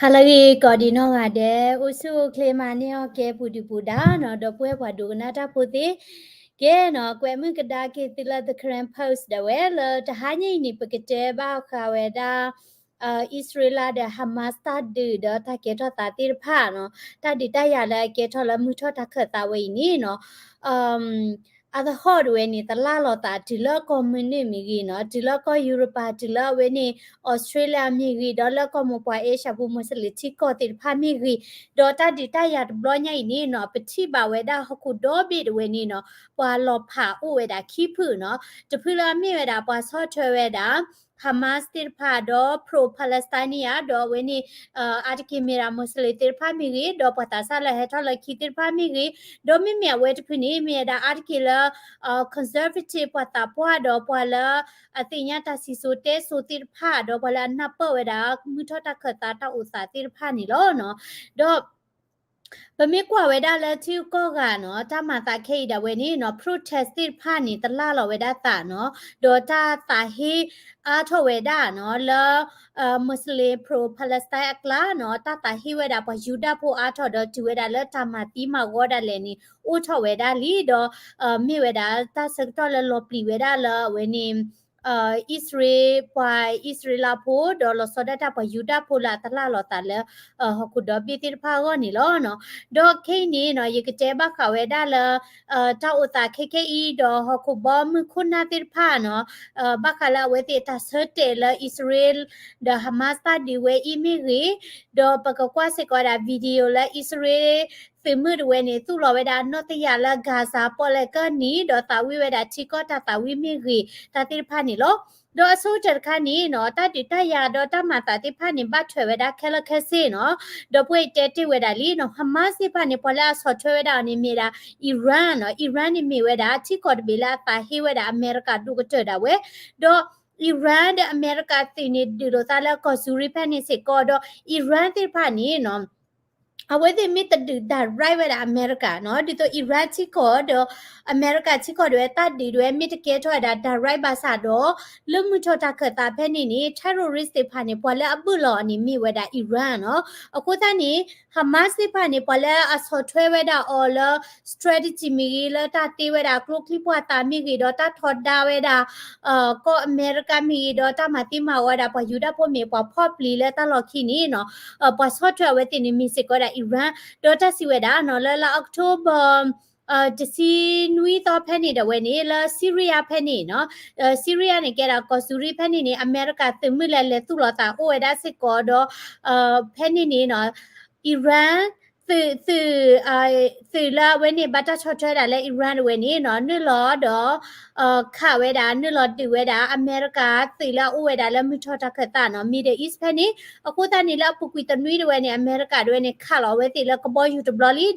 ဟါလၢအဂ့ၤ ကိးဒံးနီၢ်ဂၤဒဲး, အိၣ်ဆူၣ်အိၣ်ချ့မၤန့ၢ်အီၣ်ကဲပူၤဒုၣ်ပူၤဒါနီၤ, ဒီပုၢ်ဝဲၢ်ပှၤဒိကနၣ်တၢ်ဖိသ့ၣ်, ကဲနီၤ, ကွဲးမုၢ်ကဒါက့ၤသုလၢ The Karen Post ဒၣ်ဝဲလၢတဟါညါအံၤန့ၣ် ပကတဲဘၣ်ဃးဝဲဒၣ် အံၣ်စရ့လးဒီး Hamas တၢ်ဒုးဒီးတၢ်ကဲထီၣ်သးသ့ၣ်တဖၣ်နီၤ, တၢ်ဒုးတၢ်ယၤလၢအကဲထီၣ်လၢမုၢ်ထီၣ်တၢ်ခၢၣ်သးဝဲအံၤန့ၣ်နီၤ အါတဟီၣ်ဒၣ်ဝဲန့ၣ် သလၢ်လီၤသးတုၤလၢကီၢ်မုၢ်နုာ်မ့ၢ်ဂ့ၤနီၤ, တုၤလၢကီၢ်ယူရပၤ, တုၤလၢအဝဲန့ၣ် Australia မ့ၢ်ဂ့ၤ, ဒီးလၢကီၢ်မိၢ်ပှၢ်အ့ရှၢၣ်ပူၤ မူးစလ့ၣ်ထံကီၢ်သ့ၣ်တဖၣ်မ့ၢ်ဂ့ၤ, ဒီးတၢ်ဒုးတၢ်ယၤတဘျီညါအံၤန့ၣ်နီၤ, ပထံၣ်ဘၣ်ဝဲဒၣ်ဟီၣ်ခိၣ်ဒီဘ့ၣ်ဒၣ်ဝဲန့ၣ်နီၤ, ပှၤလီၤဖးအိၣ်ဝဲဒၣ်ခံဖုနီၤ, တဖုလၢအမ့ၢ်ဝဲဒၣ် ပှၤဆီၣ်ထွဲဝဲဒၣ် Hamas သ့ၣ်တဖၣ်ဒီး pro-Palestinian ဒီးအဝဲန့ၣ် အါတက့ၢ်မ့ၢ်ဒၣ် မူးစလ့ၣ်သ့ၣ်တဖၣ်မ့ၢ်ဂ့ၤ, ဒီးပှၤသးစၢ်လၢဟဲထီၣ်လၢခံသ့ၣ်တဖၣ်မ့ၢ်ဂ့ၤ, ဒီးမ့မ့ၢ်အဝဲတဖုန့ၣ် မ့ၢ်ဝဲဒၣ်အါတက့ၢ်လၢ conservative ပှၤသးပှၢ်ဒီးပှၤလၢအသ့ၣ်ညါတၢ်စံၣ်စိၤတဲစိၤသ့ၣ်တဖၣ် ဒီးပှၤလၢအနၢ်ပၢၢ်ဝဲဒၣ် မုၢ်ထီၣ်တၢ်ခၢၣ်သးတၢ်အိၣ်သးသ့ၣ်တဖၣ်န့ၣ်လီၤ. ဒီး ပမ့ၢ်ကွၢ်ဝဲဒၣ်လၢထံဂုၤကီၢ်ဂၤနီၤ, တၢ်မၤသးခဲအံၤဒၣ်ဝဲန့ၣ်နီၤ, protest သ့ၣ်တဖၣ်န့ၣ် တလၢ်လီၤဝဲဒၣ်သးနီၤ, ဒီးတၢ်သးဟ့အါထီၣ်ဝဲဒၣ်နီၤ, လၢ Muslim pro-Palestine အကျါနီၤ, တၢ်သးဟ့ဝဲဒၣ်ပှၤယူဒၤဖိအါထီၣ်ဒီးတုၤဝဲဒၣ်လၢတၢ်မၤသံမၤဂီၤဒၣ်လဲာ်န့ၣ် အိၣ်ထီၣ်ဝဲဒၣ်လံ, ဒီး မ့ၢ်ဝဲဒၣ်တၢ်ဆၢကတီၢ်လၢလီၤပျံၤဝဲဒၣ်လၢအဝဲန့ၣ် အံၣ်စရ့လး, ပှၤအံၣ်စရ့လးဖိ ဒီးလီၤဆီဒၣ်တၢ်ပှၤယူဒၤဖိလၢအတလၢ်လီၤသးလၢ ဟီၣ်ခိၣ်ဒီဘ့ၣ်သ့ၣ်တဖၣ်အဂီၢ်န့ၣ်လီၤ. ဒီးခဲအံၤန့ၣ်နီၤ, ယကတဲဘၣ်ဃးဝဲဒၣ်လၢ တၢ်အိၣ်သးခဲခဲအံၤ ဒီးဟီၣ်ခိၣ်ဘီမုၢ်ခိၣ်နၢ်သ့ၣ်တဖၣ်နီၤ, ဘၣ်ဃးလၢအဝဲသ့ၣ်တၢ်ဆၢတဲာ်လၢအံၣ်စရ့လးဒီး Hamas တၢ်ဒုးဝဲအံၤမ့ၢ်ဂ့ၤ, ဒီးပကကွၢ်စ့ၢ်ကီးဝဲဒၣ် video လၢအံၣ်စရ့လးသုးမုၢ်ဒၣ်ဝဲန့ၣ် သူၣ်လီၤဝဲဒၣ်အနီၢ်တယၢ်လၢ Gaza ပီၣ်လဲၣ်ကၢၢ်နံၤ ဒီးသးဝံၣ်ဝဲဒၣ်ထံကီၢ်တၢ်သးဝံၣ်မ့ၢ်ဂ့ၤ တၢ်သ့ၣ်တဖၣ်န့ၣ်လီၤ. ဒီးအဆိကတၢၢ်တခါန့ၣ်နီၤ, တၢ်ဒုးတၢ်ယၤဒီးတၢ်မၤသးသ့ၣ်တဖၣ်န့ၣ် ဘၣ်ထွဲဝဲဒၣ်ခဲလၢာ်ခဲဆ့နီၤ, ဒီးပဝဲတဲတ့ၢ်ဝဲဒၣ်လံနီၤ, Hamas သ့ၣ်တဖၣ်န့ၣ် ပှၤလၢအဆီၣ်ထွဲဝဲဒၣ်အီၤန့ၣ်မ့ၢ်ဒၣ် Iran နီၤ, Iran န့ၣ်မ့ၢ်ဝဲဒၣ် ထံကီၢ်တဘ့ၣ်လၢအသးဟ့ဝဲဒၣ်အမဲရကၤဒိၣ်ကတၢၢ်ဒၣ်ဝဲ, ဒီး Iran ဒီးအမဲရကၤသုးန့ၣ် ဒုးလိာ်သးလၢကီၢ်စူၤရံဖဲန့ၣ်စ့ၢ်ကီး, ဒီး Iran သ့ၣ်တဖၣ်န့ၣ်နီၤ အဝဲသ့ၣ်မ့ၢ်တဒုး direct ဝဲဒၣ်အမဲရကၤနီၤ, ဒ်သိး Iran ထံကီၢ်ဒီး အမဲရကၤထံကီၢ်ဒၣ်ဝဲ တၢ်ဒုးဒၣ်ဝဲမ့ၢ်တကဲထီၣ်ဝဲဒၣ် direct ဘၣ်ဆၣ်ဒီး လၢမုၢ်ထီၣ်တၢ်ခၢၣ်သးဖဲန့ၣ်န့ၣ် terrorist သ့ၣ်တဖၣ်န့ၣ် ပှၤလၢအဘုၣ်လီၤအီၤန့ၣ်မ့ၢ်ဝဲဒၣ် Iran နီၤ. အဃိသတးန့ၣ် Hamas သ့ၣ်တဖၣ်န့ၣ် ပှၤလၢအဆီၣ်ထွဲဝဲဒၣ်အီၤလၢ strategy မ့ၢ်ဂ့ၤ, လၢတၢ်တ့ဝဲဒၣ်ကျိချံမျိာ်သၣ်မ့ၢ်ဂ့ၤ, ဒီးတၢ်ထီဒါဝဲဒၣ် ကီၢ်အမဲရကၤမ့ၢ်ဂ့ၤ, ဒီးတၢ်မၤသံမၤဝီဝဲဒၣ်ပှၤယူဒၤဖိမ့ၢ်ပှၤဖီၣ်ပျံၤလၢတၢ်လီၢ်ခံန့ၣ်နီၤ, ပှၤဆီၣ်ထွဲအဝဲသ့ၣ်န့ၣ်မ့ၢ်စ့ၢ်ကီးဝဲဒၣ် Iran, ဒီးတၢ်စံးဝဲဒၣ်နီၤ လၢလါ October တဆံနွံသီဖဲန့ၣ်ဒၣ်ဝဲန့ၣ် လၢ Syria ဖဲန့ၣ်နီၤ, Syria န့ၣ်ကဲဒၣ်ကီၢ်စူၤရံဖဲန့ၣ်န့ၣ် အမဲရကၤသုးမုၢ်လၢလဲၤသူၣ်လီၤသးအိၣ်ဝဲဒၣ်စ့ၢ်ကီးဒီး ဖဲန့ၣ်န့ၣ်နီၤ Iran သုး သုး သုးလၢအဝဲန့ၣ် ဘၣ်တၢ်ဆီၣ်ထွဲဒၣ်လၢ Iran ဒၣ်ဝဲန့ၣ်နီၤ နုာ်လီၤဒီး ခးဝဲဒၣ် နုာ်လီၤဒုးဝဲဒၣ် အမဲရကၤသုးလၢအအိၣ်ဝဲဒၣ်လၢမုၢ်ထီၣ်တၢ်ခၢၣ်သးနီၤ Middle East ဖဲန့ၣ်, အဃိသတးန့ၣ် လၢအပူၤကွံာ်တနွံဒၣ်ဝဲန့ၣ် အမဲရကၤဒၣ်ဝဲန့ၣ် ခးလီၤအဝဲသ့ၣ်လၢကဘီယူၤတဘျီလံဒီး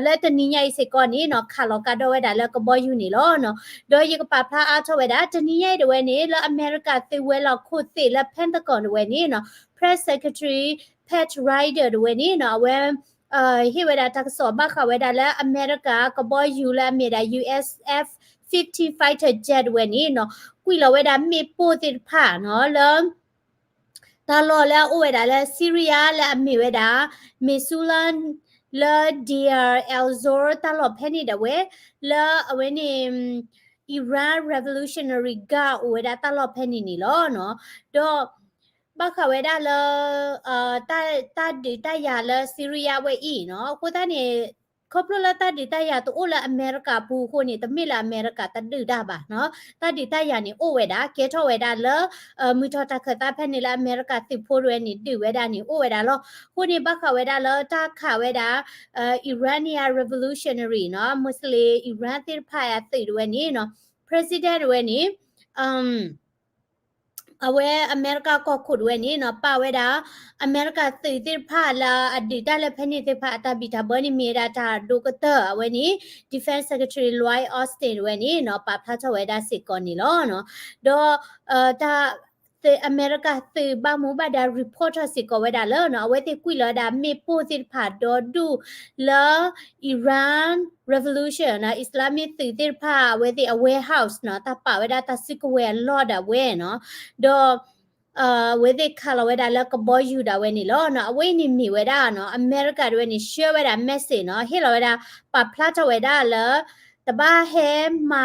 လၢတနံၤညါအံၤစ့ၢ်ကီးန့ၣ်နီၤ ခးလီၤကဒီးဝဲဒၣ်လၢကဘီယူၤန့ၣ်လီၤ. ဒီးယကပာ်ဖျါအါထီၣ်ဝဲဒၣ် တနံၤညါအံၤဒၣ်ဝဲန့ၣ် လၢအမဲရကၤသုးဝဲၤလီၢ်ခိၣ်သ့ၣ်လၢ Pentagon ဒၣ်ဝဲန့ၣ်နီၤ Press Secretary Pat Ryder ဒၣ်ဝဲန့ၣ်နီၤ အဝဲ ဟ့ၣ်ဝဲဒၣ်တၢ်ကစီၣ်ဘၣ်ဃးဝဲဒၣ်လၢအမဲရကၤကဘီယူၤလၢအမ့ၢ်ဒၣ် U S F fifteen fighter jet ဒၣ်ဝဲန့ၣ်နီၤ ကွံာ်လီၤဝဲဒၣ်မ့ၣ်ပိၢ်သ့ၣ်တဖၣ်နီၤ လၢ တၢ်လီၢ်လၢအအိၣ်ဝဲဒၣ်လၢ Syria လၢအမ့ၢ်ဝဲဒၣ် Misula လၢ Deir el-Zour တၢ်လီၢ်ဖဲန့ၣ်ဒၣ်ဝဲ လၢအဝဲန့ၣ် Iran Revolutionary Guard အိၣ်ဝဲဒၣ်တၢ်လီၢ်ဖဲန့ၣ်န့ၣ်လီၤ. ဒီး ဘၣ်ဃးဝဲဒၣ်လၢ တၢ်ဒုးတၢ်ယၤလၢ Syria ဝဲအံၤနီၤ အဃိသတးန့ၣ် ခီဖျိလၢတၢ်ဒုးတၢ်ယၤတအိၣ်လၢအမဲရကၤပူၤအဃိန့ၣ် တမ့ၢ်လၢအမဲရကၤတဒုးတၢ်ဘၣ်နီၤ တၢ်ဒုးတၢ်ယၤန့ၣ်အိၣ်ဝဲဒၣ် ကဲထီၣ်ဝဲဒၣ်လၢ မုၢ်ထီၣ်တၢ်ခၢၣ်သးဖဲန့ၣ်လၢအမဲရကၤသုးဖိတဝဲန့ၣ် ဒုးဝဲဒၣ်န့ၣ်အိၣ်ဝဲဒၣ်လီၤ. အဃိန့ၣ် ဘၣ်ဃးဝဲဒၣ်လၢတၢ်ခးဝဲဒၣ် Iranian revolutionary နီၤ Muslim Iran သ့ၣ်တဖၣ်အသုးတဝဲန့ၣ်နီၤ president တဝဲန့ၣ် အဝဲအမဲရကၤကီၢ်ခိၣ်တဝဲန့ၣ်နီၤ ပာ်ဝဲဒၣ် အမဲရကၤသုးသ့ၣ်တဖၣ်လၢအဒုးတၢ်လၢဖဲန့ၣ်သ့ၣ်တဖၣ်အတၢ်ဘံၣ်တၢ်ဘၢန့ၣ်မ့ၢ်ဝဲဒၣ်တၢ်ဒိၣ်ကတၢၢ်အဝဲန့ၣ် Defense Secretary Lloyd Austin တဝဲန့ၣ်နီၤ ပာ်ဖျါထီၣ်ဝဲဒၣ်စ့ၢ်ကီးန့ၣ်လီၤ. ဒီး တၢ် အမဲရကၤသုးဘၣ်မူဘၣ်ဒါ report ထီၣ်စ့ၢ်ကီးဝဲဒၣ်လၢနီၤ အဝဲသ့ၣ်ကွံာ်လီၤဝဲဒၣ်မ့ၣ်ပိၢ်သ့ၣ်တဖၣ်ဒီဒူၣ်လၢ Iran revolution နီၤ Islamic သုးသ့ၣ်တဖၣ် အဝဲသ့ၣ်အ warehouse နီၤ တၢ်ပာ်ဝဲဒၣ်တၢ်စုကဝဲၤအလီၢ်ဒၣ်ဝဲနီၤ ဒီး အဝဲသ့ၣ်ခးလီၤဝဲဒၣ်လၢကဘီယူၤဒၣ်ဝဲန့ၣ်လီၤနီၤ. အဝဲအံၤန့ၣ်မ့ၢ်ဝဲဒၣ်နီၤ အမဲရကၤတဝဲန့ၣ် ဆှၢဝဲဒၣ် message နီၤ, ဟ့ၣ်လီၤဝဲဒၣ် ပာ်ဖျါထီၣ်ဝဲဒၣ်လၢ တဘၣ်ဟဲမၤ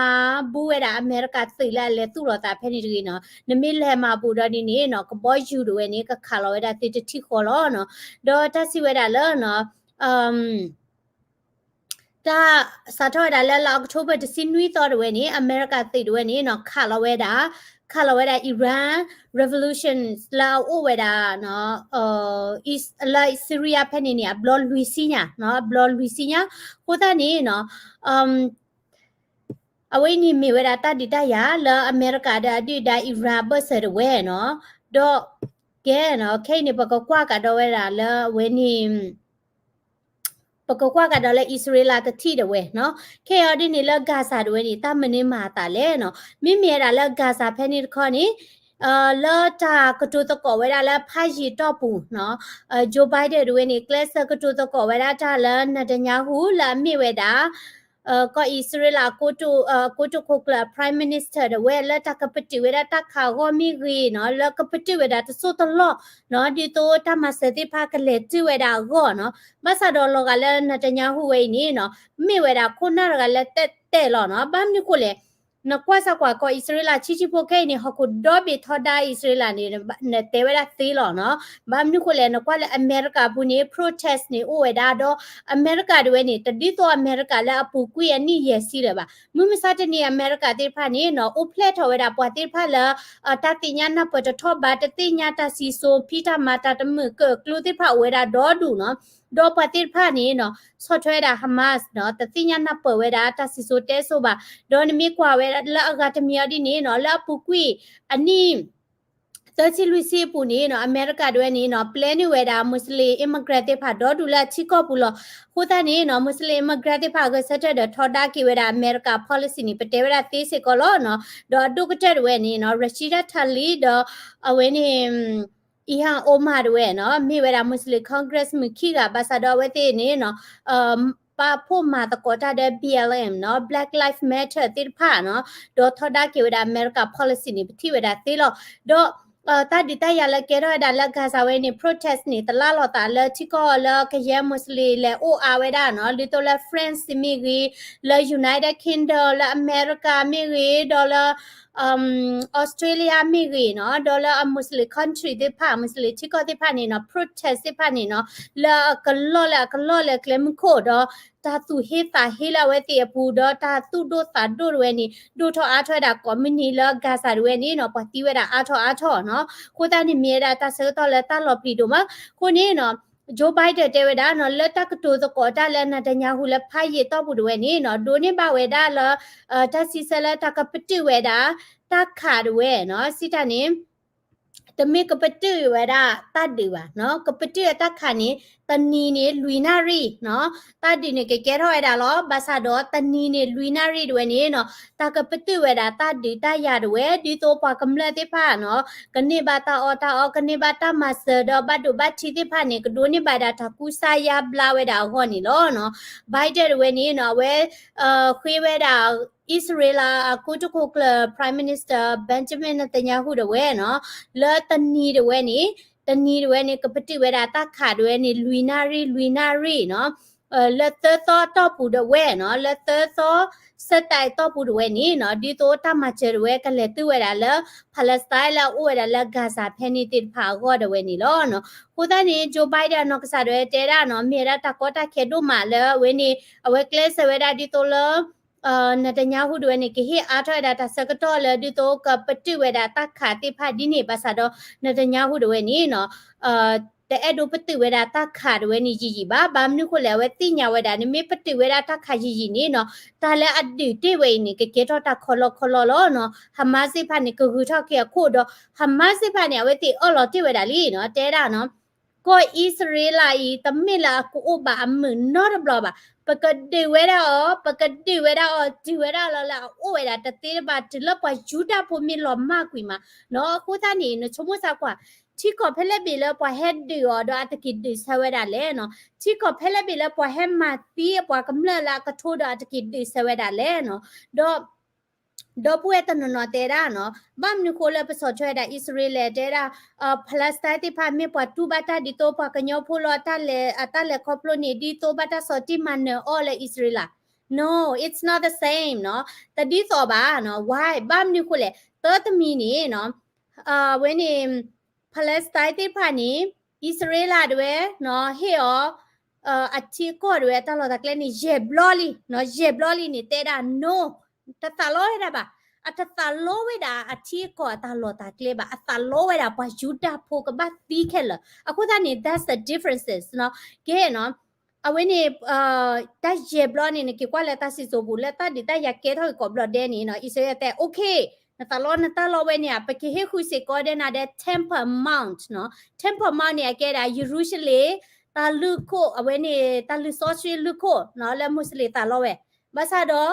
ဘူးဝဲဒၣ်အမဲရကၤသုးလၢအလဲၤသူၣ်လီၤသးဖဲန့ၣ်တဂ့ၤနီၤ. နမ့ၢ်လဲၤမၤဘူးဒီးဒ်န့ၣ်နီၤ ကဘီယူၤတဝဲန့ၣ် ကခးလီၤဝဲဒၣ်သုတထံၣ်ဃီလီၤနီၤ. ဒီးတၢ်စံးဝဲဒၣ်လၢ တၢ်စးထီၣ်ဝဲဒၣ်လၢလါအီးကထိဘၢၣ်တဆံနွံသီတဝဲန့ၣ် အမဲရကၤသုးတဝဲန့ၣ်နီၤ ခးလီၤဝဲဒၣ်, ခးလီၤဝဲဒၣ် Iran Revolution လၢအအိၣ်ဝဲဒၣ် လၢ Syria ဖဲန့ၣ်န့ၣ် အဘျီလွံၢ်ဆံညါ, အဘျီလွံၢ်ဆံညါ. အဃိသတးန့ၣ်နီၤ အဝဲအံၤန့ၣ်မ့ၢ်ဝဲဒၣ်တၢ်ဒုးတၢ်ယၤလၢအမဲရကၤဒီးအဒုၣ်ဒါ Iran အဘၢၣ်စၢၤတဝဲနီၤ. ဒီးကဲနီၤ ခဲအံၤန့ၣ် ပကကွၢ်ကဒီးဝဲဒၣ်လၢအဝဲန့ၣ် ပကကွၢ်ကဒီးလၢအံၣ်စရ့လးတထံၣ်တဝဲနီၤ. ခဲအံၤဒ်န့ၣ်လၢ Gaza တဝဲန့ၣ် တၢ်မနုၤမၤအသးလဲၣ်နီၤ. မ့မ့ၢ်ဝဲဒၣ်လၢ Gaza ဖဲန့ၣ်တခီန့ၣ် လၢတၢ်ကတိၤသကိးဝဲဒၣ်လၢဖးယံာ်တီၢ်ပူၤနီၤ Joe Biden တဝဲန့ၣ် ကျဲးစၢးကတိၤသကိးဝဲဒၣ်တၢ်လၢ Netanyahu လၢအမ့ၢ်ဝဲဒၣ် ကီၢ်အံၣ်စရ့လးအကိတိာ်ခိၣ်ကျၢၢ် Prime Minister တဝဲ လၢတၢ်ကပတုာ်ဝဲဒၣ်တၢ်ခးအဂီၢ်မ့ၢ်ဂ့ၤနီၤ လၢကပတုာ်ဝဲဒၣ်တစိၢ်တလီၢ်နီၤ ဒ်သိးတၢ်မၤစၢၤသ့ၣ်တဖၣ်ကလဲၤတုၤဝဲဒၣ်အဂီၢ်နီၤ. ဘၣ်ဆၣ်ဒီးလီၤဂာ်လၢ Netanyahu ဝဲအံၤန့ၣ်နီၤ မ့ၢ်ဝဲဒၣ်ခိၣ်နၢ်တဂၤလၢတဲာ်တဲာ်လီၤနီၤ. ဘၣ်မနုၤဃိလဲၣ် နကွၢ်စၢ်ကွၢ်ကီၢ်အံၣ်စရ့လးဆံးဆံးဖိခဲအံၤန့ၣ် ဟီၣ်ခိၣ်ဒီဘ့ၣ်ထီဒါအံၣ်စရ့လးန့ၣ် နတဲဝဲဒၣ်သ့လီၤနီၤ. ဘၣ်မနုၤဃိလဲၣ် နကွၢ်လၢအမဲရကၤအပူၤန့ၣ် protest န့ၣ်အိၣ်ဝဲဒၣ်ဒီး အမဲရကၤတဝဲန့ၣ် တဒ်သိးအမဲရကၤလၢအပူၤကွံာ်အနံၣ်ယဲၢ်ဆံလၢၤဘၣ်. မုၢ်မဆါတနံၤအမဲရကၤသ့ၣ်တဖၣ်န့ၣ်နီၤ အိၣ်ဖျဲၣ်ထီၣ်ဝဲဒၣ်ပှၤသ့ၣ်တဖၣ်လၢ တၢ်သ့ၣ်ညါနၢ်ပၢၢ်တထီၣ်ဘး တသ့ၣ်ညါတၢ်စံၣ်စိၤ ဖံးတၢ်မၤတၢ်တမုာ်ကၢၢ်ကျိသ့ၣ်တဖၣ်အိၣ်ဝဲဒၣ်ဒီဒူၣ်နီၤ. ဒီးပှၤသ့ၣ်တဖၣ်န့ၣ်နီၤ ဆီၣ်ထွဲဝဲဒၣ် Hamas နီၤ တသ့ၣ်ညါနၢ်ပၢၢ်ဝဲဒၣ်တၢ်စံၣ်စိၤတဲစိၤဘၣ်. ဒီးနမ့ၢ်ကွၢ်ဝဲလၢအဂၤတမံၤအီၤဒ်န့ၣ်နီၤ လၢအပူၤကွံာ်အနံၣ် သၢဆံလွံၢ်ဆံအပူၤန့ၣ်နီၤ အမဲရကၤတဝဲန့ၣ်နီၤ ပျဲနုာ်ဝဲဒၣ် Muslim immigrant သ့ၣ်တဖၣ်ဒီဒူၣ်လၢအထံကီၢ်ပူၤလီၤ. အဃိသတးန့ၣ်နီၤ Muslim immigrant သ့ၣ်တဖၣ်အဂဲၤဆၢထၢၣ်ဒီးထီဒါက့ၤဝဲဒၣ်အမဲရကၤ policy န့ၣ် ပတဲဝဲဒၣ်သ့စ့ၢ်ကီးလီၤနီၤ. ဒီးအဒိၣ်ကတၢၢ်တဝဲန့ၣ်နီၤ Rashida Tlaib ဒီးအဝဲန့ၣ် Ilhan Omar တဝဲနီၤ မ့ၢ်ဝဲဒၣ် Muslim Congress မုၣ်ခံဂၤ ဘၣ်ဆၣ်ဒီးအဝဲသ့ၣ်န့ၣ်နီၤ ပာ်ဖှိၣ်မၤသကိးတၢ်ဒီး B L M နီၤ Black Lives Matter သ့ၣ်တဖၣ်နီၤ ဒီးထီဒါက့ၤဝဲဒၣ်အမဲရကၤ policy န့ၣ် ပထံၣ်ဝဲဒၣ်သ့လီၤ. ဒီး တၢ်ဒုးတၢ်ယၤလၢကဲထီၣ်ဝဲဒၣ်လၢ Gaza ဝဲန့ၣ် protest န့ၣ် တလၢ်လီၤသးလၢထံကီၢ်လၢကယဲၢ် Muslim လဲၤအိၣ်အါဝဲဒၣ်နီၤ ဒ်သိးလၢ France မ့ၢ်ဂ့ၤ, လၢ United Kingdom လၢအမဲရကၤမ့ၢ်ဂ့ၤ, ဒီးလၢ Australia မ့ၢ်ဂ့ၤနီၤ, ဒီးလၢအ Muslim country သ့ၣ်တဖၣ် Muslim ထံကီၢ်သ့ၣ်တဖၣ်န့ၣ်နီၤ protest သ့ၣ်တဖၣ်န့ၣ်နီၤ လၢအကလီၢ်လၢအကလီၢ်လၢကျဲမုၢ်ခိၣ်ဒီး တၢ်သူၣ်ဟ့သးဟ့လၢအဝဲသ့ၣ်အပူၤ ဒီးတၢ်သူၣ်ဒိၣ်သးဒိၣ်တဝဲန့ၣ် ဒိၣ်ထီၣ်အါထီၣ်ဝဲဒၣ်ကိးမုၢ်နံၤလၢ Gaza တဝဲန့ၣ်နီၤ ပှၤသံဝဲဒၣ်အါထီၣ်အါထီၣ်နီၤ. အဃိသတးန့ၣ်မ့ၢ်ဝဲဒၣ်တၢ်ဆၢကတီၢ်လၢတၢ်လီၤပျံၤဒိၣ်မး. အဃိန့ၣ်နီၤ Joe Biden တဲဝဲဒၣ်နီၤ လၢတၢ်ကတိၤသကိးတၢ်လၢ Netanyahu လၢဖးယံာ်တီၢ်ပူၤတဝဲန့ၣ်နီၤ ဒိးန့ၢ်ဘၣ်ဝဲဒၣ်လၢ တၢ်စံးဆၢလၢတၢ်ကပတုာ်ဝဲဒၣ် တၢ်ခးတဝဲနီၤ စံးတၢ်န့ၣ် တမ့ၢ်ကပတုာ်ဝဲဒၣ်တၢ်ဒုးဘၣ်နီၤ ကပတုာ်အတၢ်ခးန့ၣ် တနံၤန့ၣ် လွံၢ်နၣ်ရံၣ်နီၤ တၢ်ဒုးန့ၣ်ကကဲထီၣ်ဝဲဒၣ်လီၤ. ဘၣ်ဆၣ်ဒီးတနံၤန့ၣ် လွံၢ်နၣ်ရံၣ်တဝဲန့ၣ်နီၤ တၢ်ကပတုာ်ဝဲဒၣ်တၢ်ဒုးတၢ်ယၤတဝဲ ဒ်သိးပှၤကမျၢၢ်သ့ၣ်တဖၣ်နီၤ ကန့ၢ်ဘၣ်တၢ်အီၣ်တၢ်အီ ကန့ၢ်ဘၣ်တၢ်မၤစၢၤဒီးဘၣ်ဒိဘၣ်ထံးသ့ၣ်တဖၣ်န့ၣ် ကဒိးန့ၢ်ဘၣ်ဒၣ်တၢ်ကူစါယါဘျါဝဲဒၣ်အဂီၢ်န့ၣ်လီၤနီၤ. Biden တဝဲန့ၣ်နီၤ အဝဲ ဃ့ဝဲဒၣ် အံၣ်စရ့လးအကိတိာ်ခိၣ်ကျၢၢ် Prime Minister Benjamin Netanyahu တဝဲနီၤ လၢတနံၤတဝဲန့ၣ် တနံၤတဝဲန့ၣ် ကပတုာ်ဝဲဒၣ်တၢ်ခးတဝဲန့ၣ် လွံၢ်နၣ်ရံၣ် လွံၢ်နၣ်ရံၣ်နီၤ လၢသၢသီတီၢ်ပူၤတဝဲနီၤ လၢသၢသီ ဆက်တိုက် တီၢ်ပူၤတဝဲန့ၣ်နီၤ ဒ်သိးတၢ်မၤစၢၤတဝဲကလဲၤတုၤဝဲဒၣ်လၢ Palestine လၢအအိၣ်ဝဲဒၣ်လၢ Gaza ဖဲန့ၣ်သ့ၣ်တဖၣ်အဂီၢ်တဝဲန့ၣ်လီၤ. အဃိသတးန့ၣ် Joe Biden အနီၢ်ကစၢ်ဒၣ်ဝဲတဲဒၣ်နီၤ မ့ၢ်ဝဲဒၣ်တၢ်ကီတၢ်ခဲဒိၣ်မးလၢအဝဲန့ၣ် အဝဲကျဲးစၢးဝဲဒၣ်ဒ်သိးလၢ Netanyahu တဝဲန့ၣ် ကဟ့ၣ်အါထီၣ်ဝဲဒၣ်တၢ်ဆၢကတီၢ်လၢဒ်သိးကပတုာ်ဝဲဒၣ်တၢ်ခးသ့ၣ်တဖၣ်ဒ်န့ၣ် ဘၣ်ဆၣ်ဒီး Netanyahu တဝဲန့ၣ်နီၤ တအဲၣ်ဒိးပတုာ်ဝဲဒၣ်တၢ်ခးတဝဲန့ၣ်ယံာ်ယံာ်ဘၣ်. ဘၣ်မနုၤဃိလဲၣ် အဝဲသ့ၣ်ညါဝဲဒၣ် နမ့ၢ်ပတုာ်ဝဲဒၣ်တၢ်ခးယံာ်ယံာ်န့ၣ်နီၤ တၢ်လၢအဒုးတ့ၢ်ဝဲအံၤန့ၣ် ကကဲထီၣ်တၢ်ခီလီခီလီလီၤနီၤ. Hamas သ့ၣ်တဖၣ်န့ၣ် ကဂုၤထီၣ်က့ၤအခိၣ်ဒီး Hamas သ့ၣ်တဖၣ်န့ၣ် အဝဲသ့ၣ်အၢၣ်လီၤတ့ၢ်ဝဲဒၣ်လံနီၤ တဲဒၣ်နီၤ ကီၢ်အံၣ်စရ့လးအံၤ တမ့ၢ်လၢအကအိၣ်ဘၣ်အမုာ်နီတဘျီဘၣ်. ပကဒုးဝဲဒၣ်အီၤ ပကဒုးဝဲဒၣ်အီၤ တုၤဝဲဒၣ်လၢလၢအအိၣ်ဝဲဒၣ်တသ့တဘၣ် တုၤလၢပှၤယူဒၤဖိမ့ၢ်လီၤမၢ်ကွံာ်မးနီၤ. အဃိသတးန့ၣ် နဆိကမိၣ်စၢ်ကွၢ် ထံကီၢ်ဖဲလဲၣ်ဘ့ၣ်လၢပှၤဟဲဒုးအီၤဒီးအတက့ၤဒုးဆၢဝဲဒၣ်လဲၣ်နီၤ. ထံကီၢ်ဖဲလဲၣ်ဘ့ၣ်လၢပှၤဟဲမၤသံအပှၤကမျၢၢ်လၢအကထိဒီးအတက့ၤဒုးဆၢဝဲဒၣ်လဲၣ်နီၤ. ဒီး ဒီပုၢ်ဝဲၢ်တနီၤနီၤတဲဒၣ်နီၤ, ဘၣ်မနုၤဃိလၢပဆီၣ်ထွဲဝဲဒၣ်အံၣ်စရ့လးတဲဒၣ် Palestine သ့ၣ်တဖၣ်မ့ၢ်ပှၤတူၢ်ဘၣ်တၢ်ဒ်သိးပှၤကညီဖိလၢအတၢ်လဲၤ အတၢ်လဲၤခီဖျိန့ၣ် ဒ်သိးဘၣ်တၢ်ဆီၣ်တံၢ်မၤနၢၤအီၤလၢအံၣ်စရ့လး No, it's not the same နီၤ, တဒ်သိးဘၣ်နီၤ, why ဘၣ်မနုၤဃိလဲၣ်, တၢ်တမံၤန့ၣ်နီၤ, အဝဲန့ၣ် Palestine သ့ၣ်တဖၣ်န့ၣ် အံၣ်စရ့လးဒၣ်ဝဲနီၤ ဟ့ၣ်အီၤ အထံအကီၢ်ဒၣ်ဝဲအတၢ်လီၢ်တၢ်ကျဲန့ၣ် ယဲၢ်ဘျီလံနီၤ, ယဲၢ်ဘျီလံန့ၣ် တဲဒၣ် no တသးလီဝဲဒၣ်ဘၣ်, အတသးလီဝဲဒၣ်အထံအကီၢ်အတၢ်လီၢ်တၢ်ကျဲဘၣ်, အသးလီဝဲဒၣ်ပှၤယူဒၤဖိကဘၣ်သံခဲလၢာ်, အဃိသတးန့ၣ် that's the differences နီၤ, ကဲနီၤ အဝဲန့ၣ် တၢ်ယဲၢ်ဘျီန့ၣ် နက့ၤကွၢ်လၢတၢ်စံၣ်စိၤပူၤ လၢတၢ်ဒုးတၢ်ယၤကဲထီၣ်က့ၤကိးဘျီဒဲးန့ၣ်နီၤ, အံၣ်စရ့လးတဲ okay နသးလီနတၢ်လီဝဲန့ၣ် ပကဟ့ၣ်ဃုာ်စ့ၢ်ကီးဒဲးနၤဒီး Temple Mount နီၤ, Temple Mount န့ၣ် အကဲဒၣ်ယရူၤၡလ့ၣ် တၢ်လုၢ်ခိၣ် အဝဲန့ၣ် တၢ်လုၢ်စီဆှံလုၢ်ခိၣ်နီၤ လၢမူးစလ့ၣ်သးလီဝဲ, ဘၣ်ဆၣ်ဒီး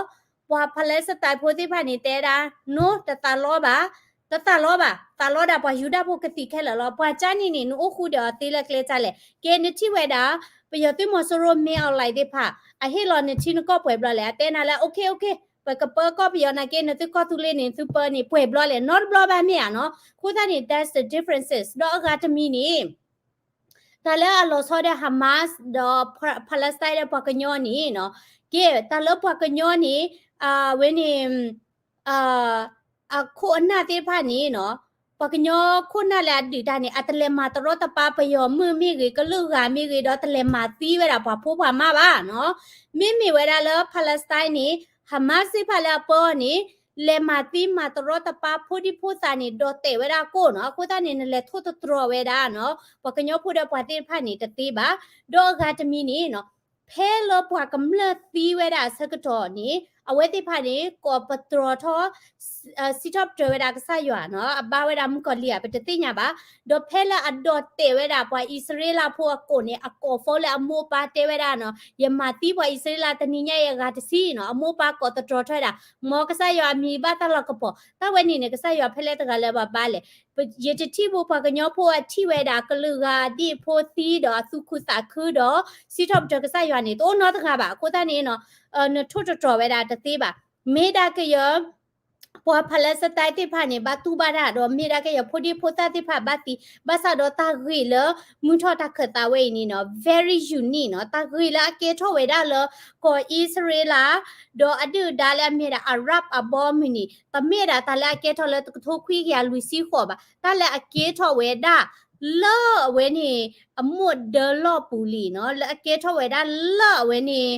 ပှၤ Palestine ဖိသ့ၣ်တဖၣ်န့ၣ် တဲဒၣ် no တသးလီဘၣ်, တသးလီဘၣ်, သးလီဒၣ်ပှၤယူဒၤဖိကသံခဲလၢာ်လီၤ, ပှၤကၠါနံၤန့ၣ် နအိၣ်ဃူဒီးအီၤသ့လၢကျဲကၠါလဲၣ်, ကဲနထံၣ်ဝဲဒၣ် ပယီၤသုးမီၤစိရိၤ မင်းအောင်လှိုင် သ့ၣ်တဖၣ် အဟ့ၣ်လီၤနထံနကီၢ်ပှဲၤဘျီလဲၣ်, အတဲနၤလၢ okay okay ပကပၢကီၢ်ပယီၤနာ်က့ နသုကီၢ်သူလ့ၤန့ၣ် သုပၢန့ၣ် ပှဲၤဘျီလဲၣ်, နီတဘျီဘၣ်မ့ၢ်ဧါနီၤ, အဃိသတးန့ၣ် that's the differences ဒီးအဂၤတမံၤန့ၣ် တၢ်လၢအလီၤဆီဒီး Hamas ဒီး Palestine ဒီးပှၤကညီန့ၣ်နီၤ, ကဲ တၢ်လၢပှၤကညီန့ၣ် အဝဲန့ၣ် အခိၣ်အနၢ်သ့ၣ်တဖၣ်န့ၣ်နီၤ, ပှၤကညီခိၣ်နၢ်လၢအဒုးတၢ်န့ၣ် အတလဲၤမၤတရီတပါပယီၤမုၣ်မ့ၢ်ဂ့ၤ ကလုာ်ဂၤမ့ၢ်ဂ့ၤ ဒီးတလဲၤမၤသံဝဲဒၣ်ပှၤဖိပှၤမါဘၣ်နီၤ, မ့မ့ၢ်ဝဲဒၣ်လၢ Palestine န့ၣ် Hamas သ့ၣ်တဖၣ်လၢအပၢအီၤန့ၣ် လဲၤမၤသံမၤတရီတပါဖိဒံဖိသၣ်န့ၣ် ဒီးတဲာ်ဝဲဒၣ်ကိၣ်နီၤ, အဃိသတးန့ၣ် နလဲၤထိၣ်သတြီၤဝဲဒၣ်နီၤ, ပှၤကညီဖိဒီးပှၤသ့ၣ်တဖၣ်န့ၣ်တသ့ဘၣ်, ဒီးအဂၤတမံၤန့ၣ်နီၤ ဖဲလၢပှၤကမျၢၢ်သံဝဲဒၣ်အဆၢကတီၢ်န့ၣ် အဝဲသ့ၣ်တဖၣ်န့ၣ် ကိးပတြီၤထီၣ် စံးထီၣ်ပတြၢၤဝဲဒၣ်ကစၢ်ယွၤနီၤ, အဘါဝဲဒၣ်မုၣ်ကီၤလံၢ်ဧါ ပတသ့ၣ်ညါဘၣ်, ဒီးဖဲလၢအဒီးတဲာ်ဝဲဒၣ်ပှၤအံၣ်စရ့လးဖိအကိာ်န့ၣ် အကိးဖီလၢအမိၢ်အပၢ်တဲဝဲဒၣ်နီၤ, ယမၤသံပှၤအံၣ်စရ့လးတနံၤညါအံၤအဂၤတဆံနီၤ, အမိၢ်အပၢ်ကိးသတြီၤထီၣ်ဝဲဒၣ်, မ်ကစၢ်ယွၤအမံၤဘၣ်တၢ်လီၤကပီၤ, တၢ်ဝဲန့ၣ်န့ၣ် ကစၢ်ယွၤဖဲလဲၣ်တဂၤလၢဘၣ်ဘါလဲၣ် ယတထံၣ်ဘၣ်ပှၤကညီဖိအထံၣ်ဝဲဒၣ်ကလုာ်ဂၤဒ်အဖိသံဒီးအသူၣ်ခုသးခုဒီး စံးထီၣ်ပတြၢၤကစၢ်ယွၤန့ၣ် တအိၣ်နီတဂၤဘၣ်. အဃိသတးန့ၣ်နီၤ နထိၣ်တတြီၤဝဲဒၣ်တသ့ဘၣ်. မ့ၢ်ဒၣ်ကယဲၢ် ပှၤ Palestine သ့ၣ်တဖၣ်န့ၣ် ဘၣ်တူၢ်ဘၣ်တၢ်ဒီး မ့ၢ်ဒၣ်ကယဲၢ်ဖိဒံဖိသၣ်သ့ၣ်တဖၣ်ဘၣ်သံ, ဘၣ်ဆၣ်ဒီးတၢ်ဂ့ၢ်လၢမုၢ်ထီၣ်တၢ်ခၢၣ်သးဝဲအံၤန့ၣ်နီၤ very unique နီၤ, တၢ်ဂ့ၢ်လၢအကဲထီၣ်ဝဲဒၣ်လၢ ကီၢ်အံၣ်စရ့လး ဒီးအဒုၣ်အဒါလၢအမ့ၢ်ဒၣ် Arab အဘီအမုၢ်န့ၣ် တမ့ၢ်ဒၣ်တၢ်လၢအကဲထီၣ်လၢတကထိခွံကယၤလွံၢ်ဆံဃိးဘၣ်. တၢ်လၢအကဲထီၣ်ဝဲဒၣ် လၢအဝဲန့ၣ် အမိၢ်ဒၢလီၢ်ပူၤလံနီၤ, လၢအကဲထီၣ်ဝဲဒၣ်လၢအဝဲန့ၣ်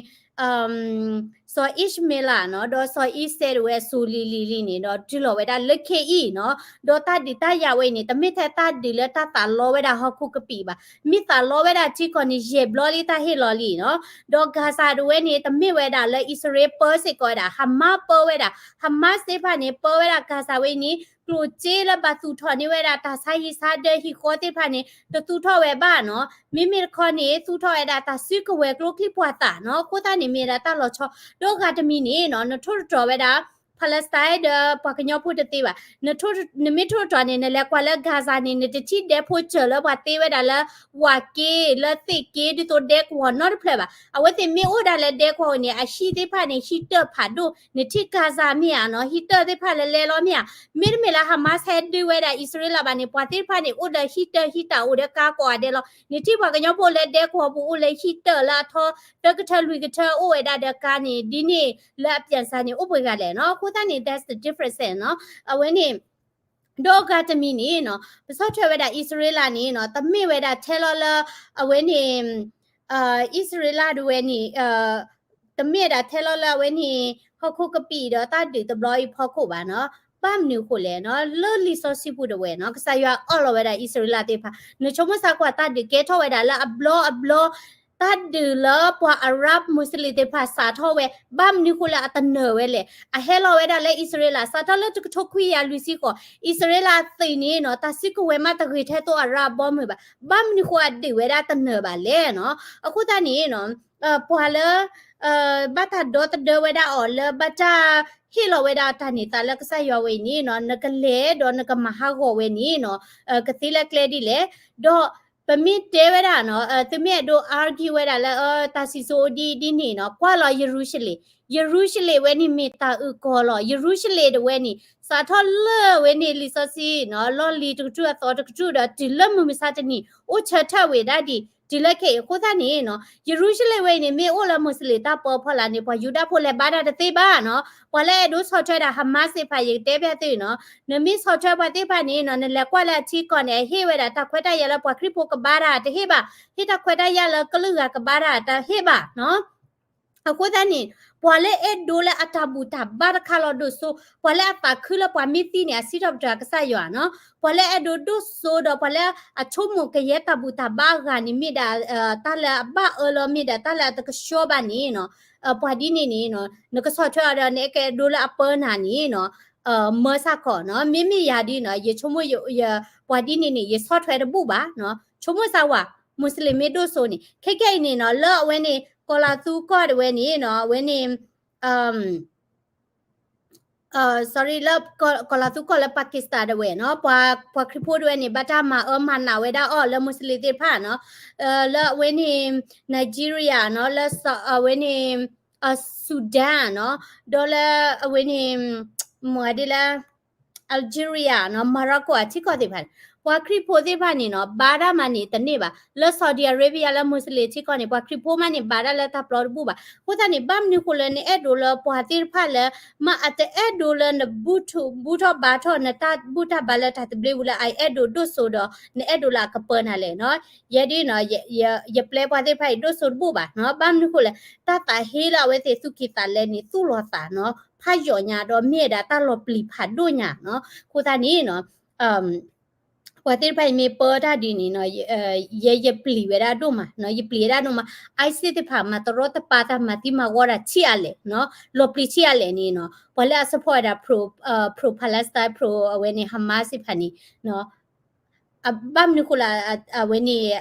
စီၤအံၣ်ၡမ့လးနီၤ, ဒီးစီၤအံၣ်စဲးဒၣ်ဝဲစိၤလံၤလံၤလံၤန့ၣ်ဒီး တုၤလီၤဝဲဒၣ်လၢခဲအံၤနီၤ, ဒီးတၢ်ဒုးတၢ်ယၤဝဲအံၤန့ၣ် တမ့ၢ်ထဲတၢ်ဒုးလၢတၢ်သးလီဝဲဒၣ်ဟီၣ်ခိၣ်ကပံာ်ဘၣ်. မ့ၢ်သးလီဝဲဒၣ်ထံကီၢ်န့ၣ် ယဲၢ်ဘျီလံတၢ်ဟ့ၣ်လီၤလံနီၤ, ဒီး Gaza ဒၣ်ဝဲန့ၣ် တမ့ၢ်ဝဲဒၣ်လၢအံၣ်စရ့လးပၢစ့ၢ်ကီးဝဲဒၣ်, Hamas ပၢဝဲဒၣ်, Hamas သ့ၣ်တဖၣ်န့ၣ် ပၢဝဲဒၣ် Gaza ဝဲအံၤန့ၣ် ကျိၣ်စ့လၢဘၣ်သူၣ်ထီၣ်န့ၢ်ဝဲဒၣ်တၢ်ဆါဟံၣ်ဆါဒၢဟံၣ်ဃီသ့ၣ်တဖၣ်န့ၣ် တသူၣ်ထီၣ်ဝဲဘၣ်နီၤ, မ့မ့ၢ်တခီန့ၣ် သူၣ်ထီၣ်ဝဲဒၣ်တၢ်စုကဝဲၤကျိချံမျိာ်သၣ်နီၤ, အဃိသတးန့ၣ်မ့ၢ်ဒၣ်တၢ်လီၤဆီ, ဒီးအဂၤတမံၤန့ၣ်နီၤ နထိၣ်တတြီၤဝဲဒၣ် Palestine ဒီးပှၤကညီဖိတသ့ဘၣ်. နမ့ၢ်ထိၣ်တတြီၤန့ၣ် နလဲၤကွၢ်လၢ Gaza န့ၣ် နတထံၣ်ဒဲဖိစၢၤလၢပှၤတ့ဝဲဒၣ်လၢ ဝးက့ လၢသ့ၣ်က့ ဒ်သိးဒဲကဝီၤနီတဖျၢၣ်ဘၣ်. အဝဲသ့ၣ်မ့ၢ်အိၣ်ဒၣ်လၢဒဲကဝီၤန့ၣ် အဟံၣ်သ့ၣ်တဖၣ်န့ၣ် ဟံၣ်တၢၢ်ဖးဒိၣ်, နထံၣ် Gaza မ့ၢ်ဧါနီၤ ဟံၣ်တၢၢ်သ့ၣ်တဖၣ်လၢလဲလီၤမ့ၢ်ဧါ. မ့တမ့ၢ်လၢ Hamas ဟဲဒုးဝဲဒၣ်အံၣ်စရ့လးဘၣ်န့ၣ် ပှၤသ့ၣ်တဖၣ်န့ၣ် အိၣ်ဒီးဟံၣ်တၢၢ်ဟံၣ်တၢ်အိၣ်ဒီးကါကိးဂၤဒဲးလီၤ. နထံၣ်ပှၤကညီဖိလၢဒဲကဝီၤပူၤအိၣ်လၢဟံၣ်တၢၢ်လၢအထီ သၢကထၢလွံၢ်ကထၢအိၣ်ဝဲဒၣ်ဒီးကါန့ၣ် ဒ်န့ၣ်လၢအပၠးစၢ်န့ၣ် အိၣ်ပှဲၤဂၤလဲၣ်နီၤ. အဃိသတးန့ၣ် that's the difference နီၤ အဝဲန့ၣ် ဒီးအဂၤတမံၤန့ၣ်နီၤ ပဆီၣ်ထွဲဝဲဒၣ်အံၣ်စရ့လးန့ၣ်နီၤ တမ့ၢ်ဝဲဒၣ်ထဲလီၤလၢ အဝဲန့ၣ် အံၣ်စရ့လးဒၣ်ဝဲန့ၣ် တမ့ၢ်ဒၣ်ထဲလီၤလၢအဝဲန့ၣ် ဟီၣ်ခိၣ်ကပံာ်ဒီးတၢ်ဒုးတဘျီအံၤဖီခိၣ်ဘၣ်နီၤ. ဘၣ်မနုၤအဃိလဲၣ်နီၤ လၢလံာ်စီဆှံပူၤဒၣ်ဝဲနီၤ ကစၢ်ယွၤအၢၣ်လီၤဝဲဒၣ်အံၣ်စရ့လးသ့ၣ်တဖၣ် နဆိကမိၣ်စ့ၢ်ကီးတၢ်ဒုးကဲထီၣ်ဝဲဒၣ်လၢအဘျီအဘျီ တၢ်ဒုးလၢပှၤ Arab Muslim သ့ၣ်တဖၣ်စးထီၣ်ဝဲ ဘၣ်မနုၤဃိလၢအတနၢၤဝဲလဲၣ်. အဟဲလီၤဝဲဒၣ်လၢအံၣ်စရ့လး စးထီၣ်လၢတကထိခွံကယၤလွံၢ်ဆံဃိး အံၣ်စရ့လးအသုးန့ၣ်နီၤ တၢ်စုကဝဲၤမးတဂ့ၤထဲသိး Arab အဘီအမုၢ်ဘၣ်. ဘၣ်မနုၤဃိအဒုးဝဲဒၣ်တနၢၤဘၣ်လဲၣ်နီၤ. အဃိသတးန့ၣ်နီၤ ပှၤလၢ ဘၣ်တၢ်ဒီသဒၢဝဲဒၣ်အီၤလၢဘၣ်တၢ်ဟ့ၣ်လီၤဝဲဒၣ်တၢ်န့ၢ်သါလၢကစၢ်ယွၤဝဲအံၤန့ၣ်နီၤ နကလဲၤဒီးနကမၤဟးဂီၤဝဲန့ၣ်နီၤ ကသ့လၢကျဲဒ်လဲၣ်. ဒီး ပမ့ၢ်တဲဝဲဒၣ်နီၤ သုမ့ၢ်အဲၣ်ဒိး argue ဝဲဒၣ်လၢ တၢ်စံၣ်စိၤအိၣ်ဒ်အံၤဒ်န့ၣ်နီၤ ကွၢ်လီၤယရူၤၡလ့ၣ်, ယရူၤၡလ့ၣ်ဝဲန့ၣ်မ့ၢ်တၢ်အုၣ်ကီၤလီၤ. ယရူၤၡလ့ၣ်တဝဲန့ၣ် စးထီၣ်လၢဝဲန့ၣ်လံာ်စီဆှံနီၤ လီၢ်လံၤတကတြူၢ်အသီတကတြူၢ်ဒီး တုၤလၢမုၢ်မဆါတနံၤ အိၣ်ဆၢထၢၣ်ဝဲဒၣ်ဒ် တုၤလၢခဲအံၤအဃိသတးန့ၣ်နီၤ ယရူၤၡလ့ၣ်ဝဲအံၤန့ၣ် မ့ၢ်အိၣ်လၢမူးစလ့ၣ်တၢ်ပၢဖီလာ်န့ၣ် ပှၤယူဒၤဖိလဲၤဘါတၢ်တသ့ဘၣ်နီၤ. ပှၤလၢအဲၣ်ဒိးဆီၣ်ထွဲဒၣ် Hamas သ့ၣ်တဖၣ် ယကတဲဘၣ်သုနီၤ နမ့ၢ်ဆီၣ်ထွဲပှၤသ့ၣ်တဖၣ်န့ၣ်နီၤ နလဲၤကွၢ်လၢအထံကီၢ်န့ၣ် အဟ့ၣ်ဝဲဒၣ်တၢ်ခွဲးတၢ်ယာ်လၢပှၤခရံာ်ဖိကဘါတၢ်တဟ့ၣ်ဘၣ်, ဟ့ၣ်တၢ်ခွဲးတၢ်ယာ်လၢကလုာ်ဂၤကဘါတၢ်တဟ့ၣ်ဘၣ်နီၤ. အဃိသတးန့ၣ် ပှၤလၢအဲၣ်ဒိးလၢအတၢ်ဘူၣ်တၢ်ဘါတခါလီၤဒိၣ်စိ, ပှၤလၢအသးခုလၢပှၤမ့ၢ်သံန့ၣ် အစံးထီၣ်ပတြၢၤကစၢ်ယွၤနီၤ. ပှၤလၢအဲၣ်ဒိးဒိၣ်စိဒီး ပှၤလၢအဆိကမိၣ်ကယဲၢ်တၢ်ဘူၣ်တၢ်ဘါအဂၤန့ၣ် မ့ၢ်ဒၣ် တၢ်လၢအဘၣ်အၢလီၤ မ့ၢ်ဒၣ်တၢ်လၢအတကဆှီဘၣ်န့ၣ်နီၤ. ပှၤဒ်န့ၣ်န့ၣ်နီၤ နကဆီၣ်ထွဲအီၤဒီး နကအဲၣ်ဒိးလၢအပၢနၤန့ၣ်နီၤ မၢစၢ်ခီနီၤ. မ့မ့ၢ်ယၤဒ်နီၤ ယဆိကမိၣ် ပှၤဒ်န့ၣ်န့ၣ် ယဆီၣ်ထွဲတဘူၣ်ဘၣ်နီၤ. ဆိကမိၣ်စၢ်ဝဲ မူးစလ့ၣ်မ့ၢ်ဒိၣ်စိန့ၣ် ခဲကဲအံၤန့ၣ်နီၤ လၢအဝဲန့ၣ် ကီၤလၤသူကီၢ်တဝဲန့ၣ်နီၤ အဝဲန့ၣ် sorry လၢ ကီၤလၤသူကီၢ်လၢ Pakistan တဝဲနီၤ ပှၤခရံာ်ဖိတဝဲန့ၣ် ဘၣ်တၢ်မၤအၢမၤနးဝဲဒၣ်အီၤလၢမူးစလ့ၣ်သ့ၣ်တဖၣ်နီၤ. လၢအဝဲန့ၣ် Nigeria နီၤ လၢအဝဲန့ၣ် Sudan နီၤ ဒီးလၢအဝဲန့ၣ် မ့ၢ်ဒ်လၢ Algeria နီၤ Morocco အထံကီၢ်သ့ၣ်တဖၣ်န့ၣ် ပှၤခရံာ်ဖိသ့ၣ်တဖၣ်န့ၣ်နီၤ ဘါတၢ်မၤန့ၣ်တန့ၢ်ဘၣ်. လၢ Saudi Arabia လၢမူးစလ့ၣ်ထံကီၢ်န့ၣ် ပှၤခရံာ်ဖိမးန့ၣ် ဘါတၢ်လၢတၢ်ပျီတဘူၣ်ဘၣ်. အဃိသတးန့ၣ် ဘၣ်မနုၤဃိလၢနအဲၣ်ဒိးလၢပှၤသ့ၣ်တဖၣ်လၢ မ့ၢ်အတအဲၣ်ဒိးလၢနဘူၣ်ထီၣ်ဘါထီၣ် နတၢ်ဘူၣ်တၢ်ဘါလၢတၢ်သဘျ့ပူၤလၢအအဲၣ်ဒိးဒိၣ်စိဒီး နအဲၣ်ဒိးလၢအကပၢနၤလဲၣ်နီၤ. ယဲဒ်နီၤ ယပျဲပှၤသ့ၣ်တဖၣ်အံၤဒိၣ်စိတဘူၣ်ဘၣ်နီၤ. ဘၣ်မနုၤဃိလဲၣ် တၢ်သးဟ့လၢအဝဲသ့ၣ်သူၣ်ကံၢ်သးလဲန့ၣ် သူၣ်လီၤသးနီၤ ဖးယိာ်ညါဒီးမ့ၢ်ဝဲဒၣ်တၢ်လီၤပျံၤဖးဒိၣ်ညါနီၤ. အဃိသတးန့ၣ်နီၤ ပှၤသ့ၣ်တဖၣ်အံၤမ့ၢ်ပၢတၢ်ဒ်န့ၣ်နီၤ ယဲယပျံၤဝဲဒၣ်ဒိၣ်မးနီၤ ယပျံၤဝဲဒၣ်ဒိၣ်မး. ISIS သ့ၣ်တဖၣ်မၤတရီတပါတၢ်မၤသံမၤဝီတၢ်ဆံးအါလဲၣ်နီၤ လီၤပျံၤဆံးအါလဲၣ်န့ၣ်နီၤ ပှၤလၢအ support ဝဲဒၣ် pro pro Palestine pro အဝဲန့ၣ် Hamas သ့ၣ်တဖၣ်န့ၣ် ဘၣ်မနုၤဃိလၢ အဝဲန့ၣ်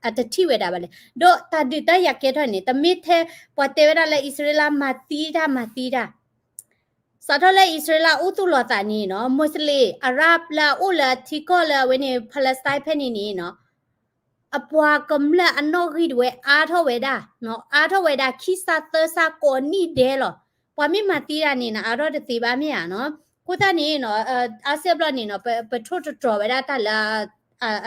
အတထံၣ်ဝဲဒၣ်ဘၣ်လဲၣ်. ဒီးတၢ်ဒုးတၢ်ယၤကဲထီၣ်န့ၣ် တမ့ၢ်ထဲ ပှၤတဲဝဲဒၣ်လၢအံၣ်စရ့လးမၤသံတၢ်မၤသံတၢ် စးထီၣ်လၢအံၣ်စရ့လးအိၣ်သူၣ်လီၤသးန့ၣ်နီၤ Muslim Arab လၢအအိၣ်လၢအထံကီၢ်လၢအဝဲန့ၣ် Palestine ဖဲန့ၣ်န့ၣ်နီၤ အပှၤကမျၢၢ်အနီၣ်ဂံၢ်တဝဲအါထီၣ်ဝဲဒၣ်နီၤ အါထီၣ်ဝဲဒၣ်ခံစးသၢစးကိးနံၣ်ဒဲးလီၤ. ပှၤမ့ၢ်မၤသံတၢ်န့ၣ်နီၤ အါထီၣ်တသ့ဘၣ်မ့ၢ်ဧါနီၤ. အဃိသတးန့ၣ်နီၤ အါစုအါဘျီန့ၣ်နီၤ ပထိၣ်သတြီၤဝဲဒၣ်တၢ်လၢ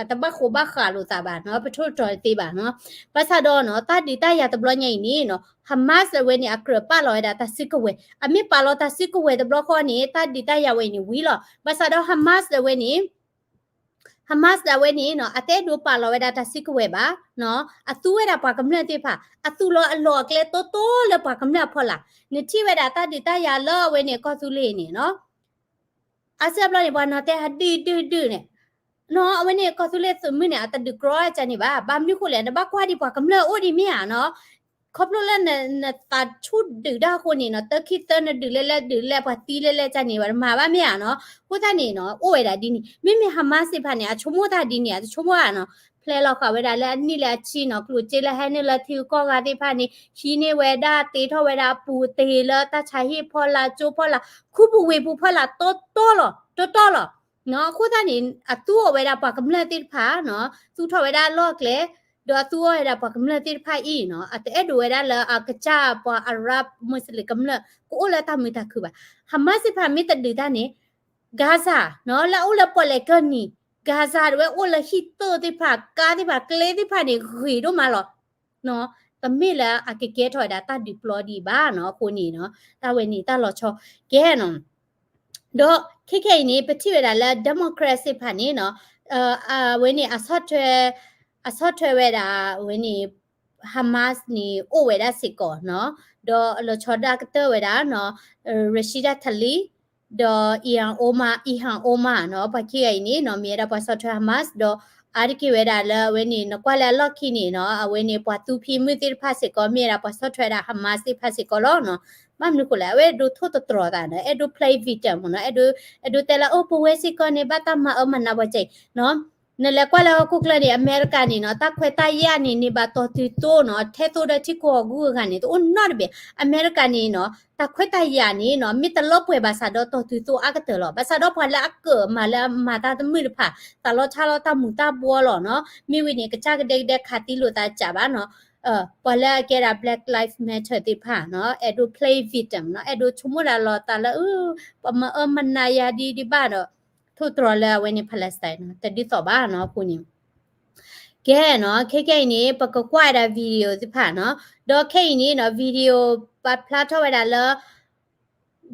အတဘၣ်ဃိးဘၣ်ဃးလိာ်သးဘၣ်နီၤ ပထိၣ်သတြီၤတသ့ဘၣ်နီၤ. ဘၣ်ဆၣ်ဒီးနီၤ တၢ်ဒုးတၢ်ယၤတဘျီညါအံၤန့ၣ်နီၤ Hamas အဝဲန့ၣ် အကြၢးပာ်လီၤဝဲဒၣ်တၢ်စုကဝဲၤ အမ့ၢ်ပာ်လီၤတၢ်စုကဝဲၤတဘျီဃီန့ၣ် တၢ်ဒုးတၢ်ယၤဝဲအံၤန့ၣ်ဝံၤလီၤ. ဘၣ်ဆၣ်ဒီး Hamas အဝဲန့ၣ် Hamas အဝဲန့ၣ်နီၤ အတအဲၣ်ဒိးပာ်လီၤဝဲဒၣ်တၢ်စုကဝဲၤဘၣ်နီၤ အသူဝဲဒၣ်ပှၤကမျၢၢ်သ့ၣ်တဖၣ် အသူၣ်လီၤအလီၢ်အကျဲတီတီလၢပှၤကမျၢၢ်အဖီလာ် နထံၣ်ဝဲဒၣ်တၢ်ဒုးတၢ်ယၤလၢအဝဲန့ၣ်ကီၢ်သူလ့ၤန့ၣ်နီၤ အါစုအါဘျီန့ၣ် ပှၤနီၤတဲဟးဒုၣ်ဒုၣ်ဒုၣ်န့ၣ်နီၤ အဝဲန့ၣ်ကီၢ်သူလ့ၤသုးမုၢ်န့ၣ် အတဒုးကြီကန့ၣ်ဘၣ်. ဘၣ်မနုၤဃိလဲၣ် နဘၣ်ကွၢ်ဒံးပှၤကမျၢၢ်အိၣ်ဒံးမ့ၢ်ဧါနီၤ ခီဖျိလၢနသးဆူၣ်ဒုးတၢ်အဃိန့ၣ်နီၤ တၢ်ခံသၢနဒုးလဲၣ်လဲၣ်ဒုးလဲၣ်ပှၤသံလဲၣ်လဲၣ်ကန့ၣ် ပှၤတမၤဘၣ်မ့ၢ်ဧါနီၤ. အဃိသတးန့ၣ်နီၤ အိၣ်ဝဲဒၣ်ဒ်န့ၣ် မ့မ့ၢ် Hamas သ့ၣ်တဖၣ်န့ၣ် အဆိကမိၣ်တၢ်ဒ်န့ၣ် အတဆိကမိၣ်ဧါနီၤ ဖျဲလီၤဃာ်ဝဲဒၣ်လၢအနံၣ်လၢအဆံနီၤ ကျိၣ်စ့လၢဟဲနုာ်လၢထံဂုၤကီၢ်ဂၤသ့ၣ်တဖၣ်န့ၣ် ဟံးန့ၢ်ဝဲဒၣ်တ့ထီၣ်ဝဲဒၣ်အပူၤတ့ၢ်လၢတၢ်ဆါဟံၣ်ဖီလာ်ကၠိဖီလာ် ခူပူၤဝ့ၢ်ပူၤဖီလာ်တီတီလီၤ တီတီလီၤနီၤ. အဃိသတးန့ၣ် အသူအီၤဝဲဒၣ်ပှၤကမျၢၢ်သ့ၣ်တဖၣ်နီၤ သူၣ်ထီၣ်ဝဲဒၣ်လီၢ်အကျဲ ဒီးအသူအီၤဝဲဒၣ်ပှၤကမျၢၢ်သ့ၣ်တဖၣ်အံၤနီၤ အတအဲၣ်ဒိးဝဲဒၣ်လၢအကစၢ်ပှၤ Arab Muslim ကမျၢၢ် ကအိၣ်လၢတၢ်မုာ်တၢ်ခုၣ်ဘၣ်. Hamas သ့ၣ်တဖၣ်မ့ၢ်တဒုးတၢ်န့ၣ် Gaza နီၤ လၢအအိၣ်လၢပီၣ်လဲၣ်ကၢၢ်နံၤ Gaza တဝဲအိၣ်လၢဟံၣ်တၢၣ်သ့ၣ်တဖၣ် ကါသ့ၣ်တဖၣ် ကျဲသ့ၣ်တဖၣ်န့ၣ် ဂ့ၤဒိၣ်မးလီၤ. တမ့ၢ်လၢအကကဲထီၣ်ဝဲဒၣ်တၢ်ဒုးပျီဒံးဘၣ်နီၤ အဃိန့ၣ်နီၤ တၢ်ဝဲန့ၣ်တၢ်လီၤဆီကဲနီၤ ဒီးခဲခဲအံၤန့ၣ် ပထံၣ်ဝဲဒၣ်လၢ Democrat သ့ၣ်တဖၣ်န့ၣ်နီၤ အဝဲန့ၣ် အဆီၣ်ထွဲဝဲဒၣ်ဝဲန့ၣ် Hamas န့ၣ်အိၣ်ဝဲဒၣ်စ့ၢ်ကီးနီၤ ဒီးလီၤဆီဒၣ်ကတၢၢ်ဝဲဒၣ်နီၤ Rashida Tlaib ဒီး Ilhan Omar Ilhan Omar နီၤ ပှၤခံဂၤအံၤန့ၣ်နီၤ မ့ၢ်ဝဲဒၣ်ပှၤဆီၣ်ထွဲ Hamas ဒီးအါတက့ၢ်ဝဲဒၣ်လၢအဝဲန့ၣ် နကွၢ်လၢအလီၢ်ခံန့ၣ်နီၤ အဝဲန့ၣ်ပှၤသူဖံမုၢ်သ့ၣ်တဖၣ်စ့ၢ်ကီး မ့ၢ်ဝဲဒၣ်ပှၤဆီၣ်ထွဲဒၣ် Hamas သ့ၣ်တဖၣ်စ့ၢ်ကီးလီၤနီၤ. ဘၣ်မနုၤဃိလဲၣ် အဝဲအဲၣ်ဒိးထိၣ်သတြီၤသးနီၤ အဲၣ်ဒိး play victim မ့ၢ်နီၤ အဲၣ်ဒိး အဲၣ်ဒိးတဲလၢ အိၣ် ပဝဲစ့ၢ်ကီးန့ၣ် ဘၣ်တၢ်မၤအၢမၤနးပှၤစဲအံၤနီၤ နလဲၤကွၢ်လၢဟီၣ်ခိၣ်ချၢန့ၣ် အမဲရကၤန့ၣ်နီၤ တၢ်ခွဲးတၢ်ယာ်န့ၣ် န့ၢ်ဘၣ်တီၢ်တုၤသိနီၤ ထဲသိဒီးထံကီၢ်အဂုၤအဂၤန့ၣ် တအိၣ်နီတဘ့ၣ်. အမဲရကၤန့ၣ်နီၤ တၢ်ခွဲးတၢ်ယာ်န့ၣ်နီၤ မ့ၢ်တလီၤပှဲၤဘၣ်ဆၣ်ဒီးတီၢ်တုၤသိအါကတၢၢ်လီၤ. ဘၣ်ဆၣ်ဒီးပှၤလၢအကၢၣ်မၤလၢအမၤတၢ်တမုာ်တဖၣ် သးလီၤဆါလီၤတၢ်မူၤတၢ်ဘှီလီၤနီၤ. မ့ၢ်ဝံၤန့ၣ် ကစၢ်ကဒဲကဒဲခးသံလိာ်သးစၢ်ဘၣ်နီၤ. ပှၤလၢအကဲဒၣ် Black Lives Matter သ့ၣ်တဖၣ်နီၤ အဲၣ်ဒိး play victim နီၤ အဲၣ်ဒိးဆိကမိၣ်ဒၣ်လီၤသးလၢ ပှၤမၤအၢမၤနးယၤဒ်ဒ်ဘၣ်ဒီး ထိၣ်သတြီၤလၢအဝဲန့ၣ် Palestine နီၤ တဒ်သိးဘၣ်နီၤ အဃိန့ၣ် ကဲနီၤ ခဲကဲအံၤန့ၣ် ပကကွၢ်ဝဲဒၣ် video သ့ၣ်တဖၣ်နီၤ ဒီးခဲအံၤန့ၣ်နီၤ video ပာ်ဖျါထီၣ်ဝဲဒၣ်လၢ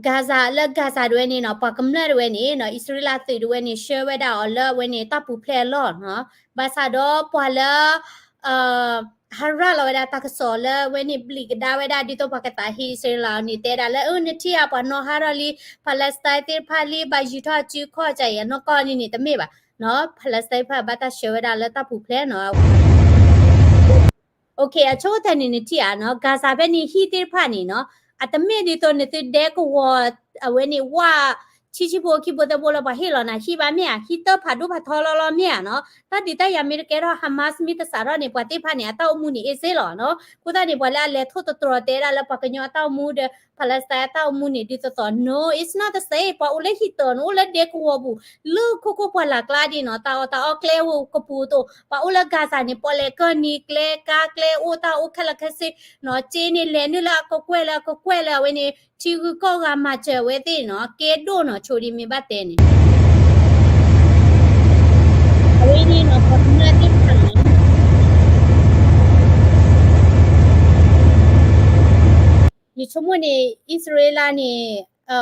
Gaza လၢ Gaza ဒၣ်ဝဲန့ၣ်နီၤ ပှၤကမျၢၢ်ဒၣ်ဝဲန့ၣ်နီၤ အံၣ်စရ့လးသုးဒၣ်ဝဲန့ၣ် ဆှၢဝဲဒၣ်အီၤလၢအဝဲန့ၣ် တၢ်ပူၤဖျဲးအလီၢ်နီၤ ဘၣ်ဆၣ်ဒီးပှၤလၢ ဟးရၤလီၤဝဲဒၣ်တၢ်ကစီၣ်လၢအဝဲန့ၣ် ဘျံးကဒါဝဲဒၣ် ဒ်သိးပှၤကသးဟ့အံၣ်စရ့လးအီၤန့ၣ် တဲဒၣ်လၢ အၢ နထံၣ်ဧါ ပှၤနီၣ်ဟးထီၣ်လံ Palestine သ့ၣ်တဖၣ်လံ ဘၣ်ယူၤထီၣ်စုခီၣ်ကၢ်အံၤ အနီၢ်ကီၢ်န့ၣ်န့ၣ် တမ့ၢ်ဘၣ်နီၤ Palestine သ့ၣ်တဖၣ်ဘၣ်တၢ်ဆှၢဝဲဒၣ်လၢတၢ်ပူၤဖျဲးနီၤ Okay အဆိကတၢၢ်န့ၣ် နထံၣ်ဧါနီၤ Gaza ဖဲန့ၣ်ဟံၣ်သ့ၣ်တဖၣ်န့ၣ်နီၤ အတမ့ၢ်ဒ်သိးနသုဒဲကဝီၤ အဝဲန့ၣ်ဝၣ် ဆံဆံဖိခံဘိသၢဘိလၢပှၤဟ့ၣ်လီၤနၤဟံၣ်ဘၣ်မ့ၢ်ဧါ ဟံၣ်တၢ်ဖးဒိၣ်ဖးထီလီၤလီၤမ့ၢ်ဧါနီၤ တၢ်ဒုးတၢ်ယၤမ့ၢ်တကဲထီၣ် Hamas မ့ၢ်တစးထီၣ်န့ၣ် ပှၤသ့ၣ်တဖၣ်န့ၣ် အတၢ်အိၣ်မူန့ၣ် အ့စ့လီၤနီၤ အဃိသတးန့ၣ် ပှၤလၢအလဲၤထိၣ်သတြီၤတဲဒၣ်လၢပှၤကညီအတၢ်အိၣ်မူဒီး Palestine အတၢ်အိၣ်မူန့ၣ် ဒ်သိးသိး no it's not the same ပှၤအိၣ်လၢဟံၣ်တၢ်နီၤ အိၣ်လၢဒဲကဝီၤပူၤ လၢခိခိၣ်ပှၢ်လၢ်ကျါဒ်နီၤ တၢ်အီၣ်တၢ်အီကျဲအိၣ်ကပူၤတိၣ် ပှၤအိၣ်လၢ Gaza န့ၣ် ပီၣ်လဲၣ်ကၢၢ်နံၤကျဲကါကျဲအိၣ်တၢ်အိၣ်ခဲလၢာ်ခဲဆ့နီၤ စ့န့ၣ်လဲၤနုာ်လၢအကကွဲၢ်လၢအကကွဲၢ်လၢအဝဲန့ၣ် ထံဂုၤကီၢ်ဂၤမၤစၢၤဝဲသ့ၣ်နီၤ ကဲဒိၣ်နီၤ ဆိဒ်မ့ၢ်ဘၣ်တဲန့ၣ် အဝဲန့ၣ်နီၤ ပှၤကမျၢၢ်သ့ၣ်တဖၣ်နီၤ ယဆိကမိၣ်န့ၣ် အံၣ်စရ့လးန့ၣ် အ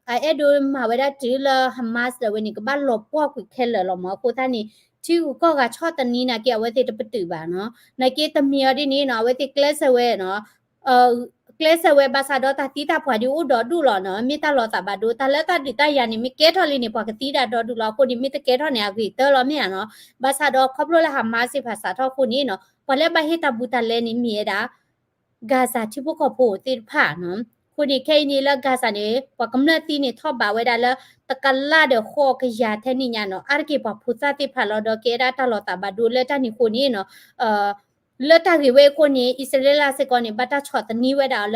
အဲၣ်ဒိးမၤဝဲဒၣ်တုၤလၢ Hamas ဒၣ်ဝဲန့ၣ် ကဘၣ်လီၤပှီၢ်ကွံာ်ခဲလၢာ်လီၤမး အဃိသတးန့ၣ် ထံဂုၤကီၢ်ဂၤဆီၣ်သနံးနာ်က့ အဝဲသ့ၣ်တပတုာ်ဘၣ်နီၤ နာ်က့တမံၤအီၤဒ်န့ၣ်နီၤ အဝဲသ့ၣ်ကျဲးစၢးဝဲနီၤ ကျဲးစၢးဝဲဘၣ်ဆၣ်ဒီးတၢ်သံတၢ်ပှၢ်ဒုးအိၣ်ဒီဒူၣ်လီၤနီၤ မ့ၢ်တၢ်လီၤသးဘၣ်ဒိ တၢ်လၢတၢ်ဒုးတၢ်ယၤန့ၣ် မ့ၢ်ကဲထီၣ်လံန့ၣ် ပှၤကသံဒၣ်ဒီဒူၣ်လီၤ အဃိန့ၣ် မ့ၢ်တကဲထီၣ်န့ၣ် အဂ့ၤတၢၢ်လီၤမ့ၢ်ဧါနီၤ ဘၣ်ဆၣ်ဒီးခီဖျိလၢ Hamas သ့ၣ်တဖၣ်စးထီၣ်အဃိန့ၣ်နီၤ ပှၤလၢဘၣ်ဟ့ၣ်တၢ်ဘူးတၢ်လဲန့ၣ်မ့ၢ်ဝဲဒၣ် Gaza ထံဖိကီၢ်ဖိသ့ၣ်တဖၣ်နီၤ အဃိန့ၣ် ခဲအံၤန့ၣ်လၢ Gaza န့ၣ် ပှၤကမျၢၢ်သံန့ၣ်ထီၣ်ဘးဝဲဒၣ်လၢ တကလးဒီးဃိးကယၤထဲန့ၣ်ညါနီၤ အါတက့ၢ်ပှၤဖိသၣ်သ့ၣ်တဖၣ်လီၤ ဒီးကဲဒၣ်တၢ်လီၤသးဘၣ်ဒိလၢတၢ်န့ၣ်အဃိန့ၣ်နီၤ လၢတၢ်ဂ့ၢ်ဝဲအဃိ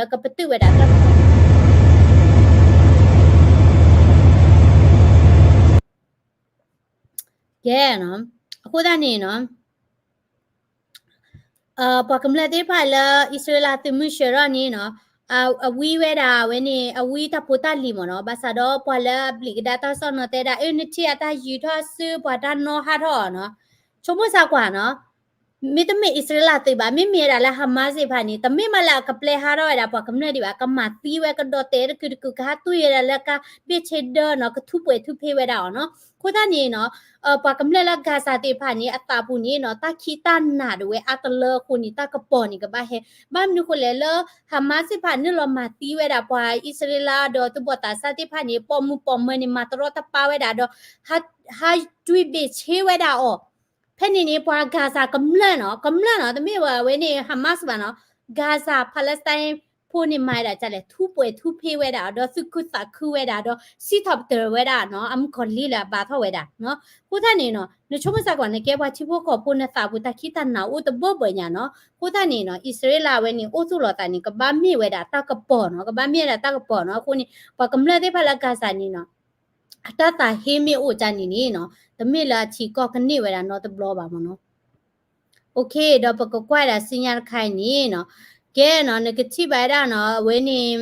န့ၣ် အံၣ်စရ့လးစ့ၢ်ကီးန့ၣ် ဘၣ်တၢ်ဆီၣ်သနံးဝဲဒၣ်အီၤလၢကပတုာ်ဝဲဒၣ်တၢ် ကဲနီၤ အဃိသတးန့ၣ်နီၤ ပှၤကမျၢၢ်သ့ၣ်တဖၣ်လၢအံၣ်စရ့လးသုးမုၢ်ဆှၢထီၣ်န့ၣ်နီၤ အဝံဝဲဒၣ်ဝဲန့ၣ် အဝံတၢ်ဖိတၢ်လံၤမ့ၢ်နီၤ ဘၣ်ဆၣ်ဒီးပှၤလၢအဘျံးကဒါတၢ်ကစီၣ်နီၤတဲဒၣ် အၢ နထံၣ်အတၢ်ယူၤထီၣ်ဆူ ပှၤတၢ်နီၣ်ဟးထီၣ်အီၤနီၤ ဆိကမိၣ်စၢ်ကွၢ်နီၤ မ့တမ့ၢ်အံၣ်စရ့လးသုးဘၣ် မ့မ့ၢ်ဝဲဒၣ်လၢ Hamas သ့ၣ်တဖၣ်န့ၣ် တမ့ၢ်မးလၢအကပျဲဟးထီၣ်ဝဲဒၣ်ပှၤကမျၢၢ်ဒံးဘၣ် ကမၤသံဝဲကဒီးတဲတကုာ်တကုာ် ကဟးတွံၢ်ဝဲဒၣ်လၢကါဘ့ၣ်ဆ့ဒၢနီၤ ကထူးပှဲၤထူးဖ့းဝဲဒၣ်အီၤနီၤ အဃိသတးန့ၣ်နီၤ ပှၤကမျၢၢ်လၢ Gaza သ့ၣ်တဖၣ်န့ၣ် အသးပူၤန့ၣ်နီၤ တၢ်ခံးတၢ်နၤဒၣ်ဝဲအါတလၢအဃိန့ၣ် တၢ်ကပီၤန့ၣ်ကဘၣ်ဟဲ ဘၣ်မနုၤဃိလဲၣ်လၢ Hamas သ့ၣ်တဖၣ်နုာ်လီၤမၤသံဝဲဒၣ်ပှၤအံၣ်စရ့လးဒီးသုးဘီၣ်သးစၢ်သ့ၣ်တဖၣ်န့ၣ် ပိာ်မုၣ်ပိာ်မၢၤန့ၣ် မၤတရီတပါဝဲဒၣ်ဒီး ဟးတွံၢ်ဘ့ၣ်ဆ့ဝဲဒၣ်အီၤ ဖဲန့ၣ်န့ၣ် ပှၤ Gaza ကမျၢၢ်နီၤ ကမျၢၢ်နီၤ တမ့ၢ်ဝဲန့ၣ် Hamas ဘၣ်နီၤ Gaza Palestine ဖိန့ၣ်မၤဝဲဒၣ်ဒ်လဲၣ် ထူးပှဲၤထူးဖ့းဝဲဒၣ် ဒီးသူၣ်ခုသးခုဝဲဒၣ် ဒီးစံးထီၣ်ပတြၢၤဝဲဒၣ်နီၤ အမုၢ်ကီၤလံၢ်လၢအဘါထီၣ်ဝဲဒၣ်နီၤ အဃိသတးန့ၣ်နီၤ နဆိကမိၣ်စ့ၢ်ကီး နကဲပှၤထံဖိကီၢ်ဖိ နသးပူၤတၢ်ခံးတၢ်နၤအိၣ်တဘၢဘၢညါနီၤ အဃိသတးန့ၣ်နီၤ အံၣ်စရ့လးဝဲန့ၣ် အိၣ်သူၣ်လီၤသးန့ၣ် ကဘၣ်မ့ၢ်ဝဲဒၣ်တၢ်ကပီၤနီၤ ကဘၣ်မ့ၢ်ဝဲဒၣ်တၢ်ကပီၤနီၤ အဃိန့ၣ် ပှၤကမျၢၢ်သ့ၣ်တဖၣ်လၢ Gaza န့ၣ်နီၤ အတၢ်သးဟ့မ့ၢ်အိၣ်ကန့ၣ်န့ၣ်နီၤ တမ့ၢ်လၢအထံကီၢ်ကန့ၢ်ဝဲဒၣ်နီတဘျီဘၣ်မ့ၢ်နီၤ Okay ဒီးပကကွၢ်ဒၣ်ဆူညါတခါအံၤန့ၣ်နီၤ ကဲနီၤ နကထံၣ်ဘၣ်ဝဲဒၣ်နီၤ အဝဲန့ၣ်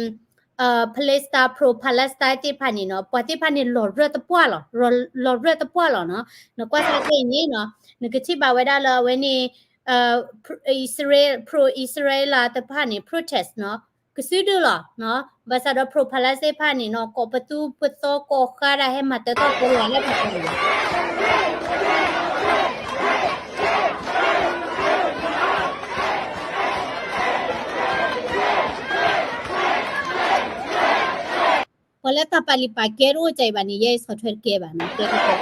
Palestine pro Palestine သ့ၣ်တဖၣ်န့ၣ်နီၤ ပှၤသ့ၣ်တဖၣ်န့ၣ် လီၤရၢၢ်တပှၢ်လီၤ လီၤရၢၢ်တပှၢ်လီၤနီၤ နကွၢ်စ့ၢ်ကီးအံၤန့ၣ်နီၤ နကထံၣ်ဘၣ်ဝဲဒၣ်လၢအဝဲန့ၣ် Israel pro Israel တဖၣ်န့ၣ် protest နီၤ ကစုဒုလီၤနီၤ ဘၣ်ဆၣ်ဒီး pro Palestine သ့ၣ်တဖၣ်န့ၣ်နီၤ ကိးပသူပသီကိးဃါဒၣ်ဟဲမၤတၢထီၣ်ဖိလီၤလၢပှၤကညီ ပှၤလၢတၢ်ပာ်လုၢ်ပာ်ကဲတအိၣ်ကၢ်အံၤဘၣ်န့ၣ် ယဲအံၤဆီၣ်ထွဲတကဲဘၣ်နီၤ ကဲကဲကဲ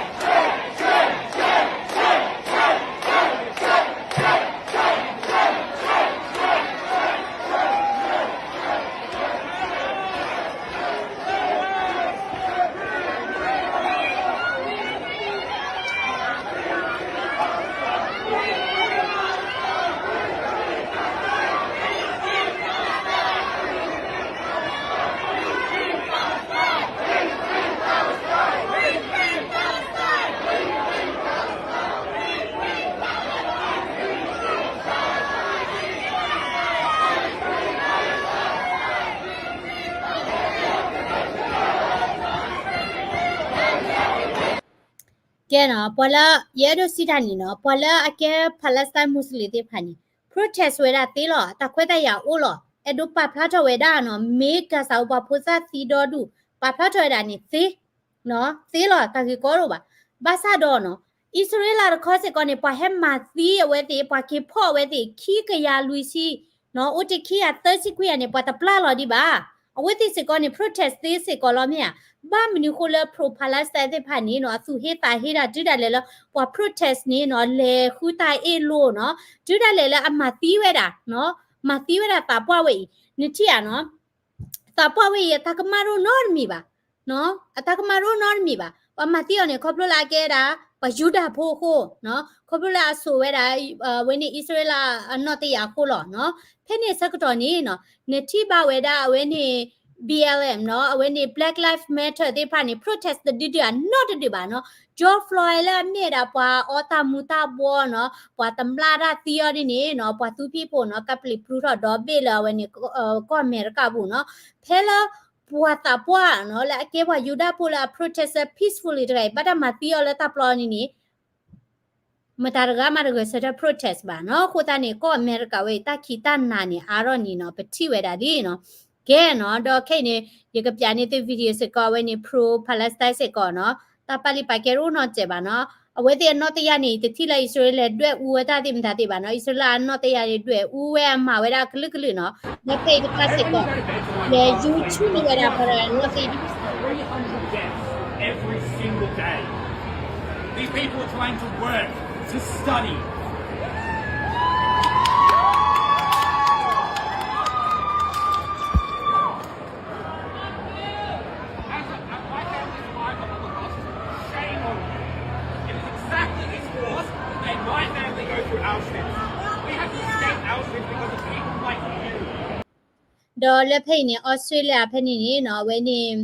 ကဲနီၤ ပှၤလၢ ယအဲၣ်ဒိးစံးတၢ်န့ၣ်နီၤ ပှၤလၢအကဲ Palestine Muslim သ့ၣ်တဖၣ်န့ၣ် protest ဝဲဒၣ်သ့လီၤ အတၢ်ခွဲးတၢ်ယာ်အိၣ်လီၤ အဲၣ်ဒိးပာ်ဖျါထီၣ်ဝဲဒၣ်နီၤ မ့ၢ်ကၤစၤဧိၤပှၤဖိသၣ်သံဒီဒူၣ် ပာ်ဖျါထီၣ်ဝဲဒၣ်န့ၣ်သ့ သ့လီၤ တၢ်ဂ့ၢ်ကီတအိၣ်ဘၣ်. ဘၣ်ဆၣ်ဒီးနီၤ အံၣ်စရ့လးတခီစ့ၢ်ကီးန့ၣ် ပှၤဟဲမၤသံအဝဲသ့ၣ် ပှၤက့ၤဖီၣ်အဝဲသ့ၣ် ခံကယၤလွံၢ်ဆံ နီၤ အိၣ်တ့ၢ်ခံကယၤသၢဆံခွံဂၤန့ၣ် ပှၤတပျၢ်လီၤဒံးဘၣ်. အဝဲသ့ၣ်စ့ၢ်ကီးန့ၣ် protest သ့စ့ၢ်ကီးလီၤမ့ၢ်ဧါ. ဘၣ်မနုၤဃိလၢ pro Palestine သ့ၣ်တဖၣ်န့ၣ်နီၤ အသူၣ်ဟ့သးဟ့တၢ် တုၤဒၣ်လဲာ်လၢ ပှၤ protest န့ၣ်နီၤ လဲၤဃုတၢ်အ့ၣ်လိာ်နီၤ တုၤဒၣ်လဲာ်လၢအမၤသံဝဲဒၣ် မၤသံဝဲဒၣ်သးပှၢ်ဝဲအံၤ နထံၣ်ဧါနီၤ သးပှၢ်ဝဲအံၤ အတၢ်ကမၣ်တအိၣ်နီတမံၤဘၣ် အတၢ်ကမၣ်တအိၣ်နီတမံၤဘၣ်. ပှၤမၤသံအီၤန့ၣ် ခီဖျိလၢအကဲဒၣ် ပှၤယူဒၤဖိအဃိ ခီဖျိလၢအစိာ်ဝဲဒၣ် အဝဲန့ၣ်အံၣ်စရ့လးအနီၢ်တယၢ်အဃိလီၤ. ဖဲန့ၣ်ဆၢကတီၢ်န့ၣ်နီၤ နထံၣ်ဘၣ်ဝဲဒၣ်အဝဲန့ၣ် B L M နီၤ အဝဲန့ၣ် Black Lives Matter သ့ၣ်တဖၣ်န့ၣ် protest တဒုဒုအနီတဒုဘၣ်နီၤ. George Floyd လၢအမ့ၢ်ဒၣ်ပှၤအီတၢ်မူၤတၢ်ဘှီနီၤ ပှၤတမျၢ်တၢ်သံအီၤဒ်န့ၣ်နီၤ ပှၤသူဖံးဖိနီၤ ကပျံၤပျူၤထီၣ်ဒီဘ့ၣ်လၢအဝဲန့ၣ် ကီၢ်အမဲရကၤပူၤနီၤ ဖဲလၢ ပှၤသးပှၢ်နီၤ လၢအကဲပှၤယူဒၤဖိလၢအ protest peacefully တဂၤအံၤ ဘၣ်တၢ်မၤသံအီၤလၢတၢ်ပျီန့ၣ်န့ၣ် မတၤတဂၤမးတဂဲၤဆၢထၢၣ် protest ဘၣ်နီၤ. အဃိသတးန့ၣ် ကီၢ်အမဲရကၤဝဲအံၤ တၢ်ခံးတၢ်နၤန့ၣ် အါထီၣ်န့ၣ်နီၤ ပထံၣ်ဝဲဒၣ်လံနီၤ. ကဲနီၤ ဒီးခဲအံၤန့ၣ် ယကပျးန့ၢ်သု video စ့ၢ်ကီး အဝဲန့ၣ် pro Palestine စ့ၢ်ကီးနီၤ. တၢ်ပာ်လံပာ်ကဲတအိၣ်နီတစဲးဘၣ်နီၤ. အဝဲသ့ၣ်အနီၢ်တယၢ်န့ၣ် တထံၣ်လၢအံၣ်စရ့လးဒွဲၣ်အူဝဲတၢ်သ့ၣ်မတၤသ့ၣ်ဘၣ်နီၤ. အံၣ်စရ့လးအနီၢ်တယၢ်န့ၣ် ဒွဲၣ်အူဝဲအမၤဝဲဒၣ်ကလုာ်ကလုာ်နီၤ. လၢဖဲအံၤတခါစ့ၢ်ကီး လဲၤယူၤဆူၣ်န့ၢ်ဝဲဒၣ်ပှၤတဂၤနီၢ်သံ Every single day. These people are trying to work, to study. As a, as my family is five of the lost, shame on you. It is exactly this force that made my family go through Auschwitz. We had to escape Auschwitz because of people like you. ဒီးလၢဖဲအံၤန့ၣ် Australia ဖဲန့ၣ်န့ၣ်နီၤ အဝဲန့ၣ်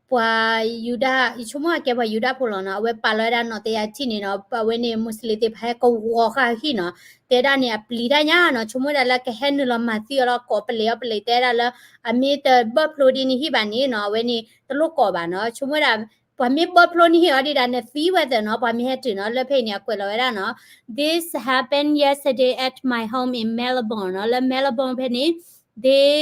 ပှၤယူဒၤ ယဆိကမိၣ်အကဲပှၤယူဒၤဖိလီၤနီၤ အဝဲပာ်လီၤဝဲဒၣ်နီၢ်တယၢ်ထံၣ်န့ၣ်နီၤ အဝဲန့ၣ် Muslim သ့ၣ်တဖၣ်ဟဲကဝီၤဃာ်ဟံၣ်နီၤ တဲဒၣ်န့ၣ် အပျံၤတၢ်ညါနီၤ ဆိကမိၣ်ဒၣ်လၢကဟဲနုာ်လီၤမၤသံအီၤလီၤ ကိးပလံးအီၤပလံး တဲဒၣ်လၢ အမ့ၢ်တဘၢၣ်ဖျိဒ်န့ၣ်ဟံၣ်ဘၣ်န့ၣ်နီၤ အဝဲန့ၣ် တလိၣ်ကိးဘၣ်နီၤ ဆိကမိၣ်ဒၣ် ပှၤမ့ၢ်ဘၢၣ်ဖျိန့ၣ်ဟံၣ်အီၤဒံးဒၣ် နသံဝဲသ့ၣ်နီၤ ပှၤမ့ၢ်ဟဲတုၤနီၤ လၢဖဲအံၤန့ၣ် အကွဲးလီၤဝဲဒၣ်နီၤ This happened yesterday at my home in Melbourne နီၤ လၢ Melbourne ဖဲန့ၣ် they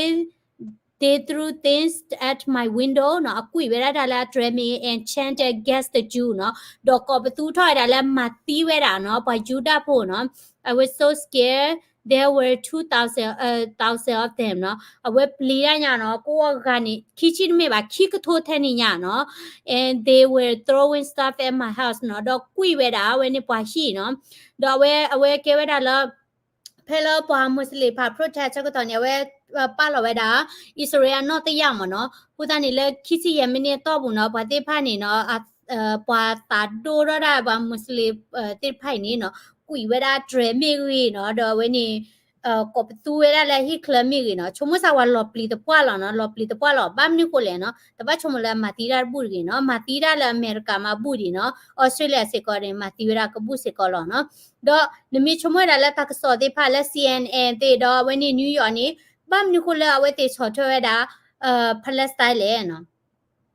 they threw things at my window နီၤ အကွံာ်ဝဲဒၣ်တၢ်လၢအတြဲၤမ့ၢ်ဂ့ၤ and chanted gas the Jew နီၤ ဒီးကိးပသူထီၣ်ဝဲဒၣ်လၢမၤသံဝဲဒၣ်နီၤ ပှၤယူဒၤဖိနီၤ I was so scared there were two thousand, uh, thousand of them နီၤ အဝဲပျံၤတၢ်ညါနီၤ ကိးဂၤန့ၣ် ခံဆံတမ့ၢ်ဘၣ် ခံကထိထဲန့ၣ်ညါနီၤ and they were throwing stuff at my house နီၤ ဒီးကွံာ်ဝဲဒၣ်အဝဲန့ၣ်ပှၤဟံၣ်နီၤ ဒီးအဝဲ အဝဲကဲဝဲဒၣ်လၢ ဖဲလၢပှၤ Muslim ဖး protest ဆၢကတီၢ်န့ၣ် အဝဲပာ်လီၤဝဲဒၣ် အံၣ်စရ့လးအနီၢ်တယၢ်မ့ၢ်နီၤ အဃိသတးန့ၣ် လၢခံဆံယဲၢ်မံးနံးအတီၢ်ပူၤနီၤ ပှၤသ့ၣ်တဖၣ်န့ၣ်နီၤ ပှၤသးဒိၣ်ထီၣ်ဒၣ်ပှၤ Muslim သ့ၣ်တဖၣ်အံၤန့ၣ်နီၤ ကွံာ်ဝဲဒၣ်တြဲၤမ့ၢ်ဂ့ၤနီၤ ဒီးအဝဲန့ၣ် ကိးပသူဝဲဒၣ်လၢဟံၣ်ချၢမ့ၢ်ဂ့ၤနီၤ ဆိကမိၣ်စၢ်ဝဲလီၤပျံၤသပှၢ်လီၤနီၤ လီၤပျံၤသပှၢ်လီၤ ဘၣ်မနုၤဃိလဲၣ်နီၤ တဘၣ်ဆိကမိၣ်လၢအမၤသံတၢ်တဘူၣ်တဂ့ၤနီၤ မၤသံတၢ်လၢအမဲရကၤမးဘူၣ်ဒံးနီၤ Australia စ့ၢ်ကီးန့ၣ် မၤသံဝဲဒၣ်ကဘူၣ်စ့ၢ်ကီးလီၤနီၤ ဒီးနမ့ၢ်ဆိကမိၣ်ဝဲဒၣ်လၢတၢ်ကစီၣ်သ့ၣ်တဖၣ်လၢ C N N သ့ၣ်ဒီးအဝဲန့ၣ် New York န့ၣ် ဘၣ်မနုၤဃိလၢအဝဲသ့ၣ်ဆီၣ်ထွဲဝဲဒၣ် Palestine လဲၣ်နီၤ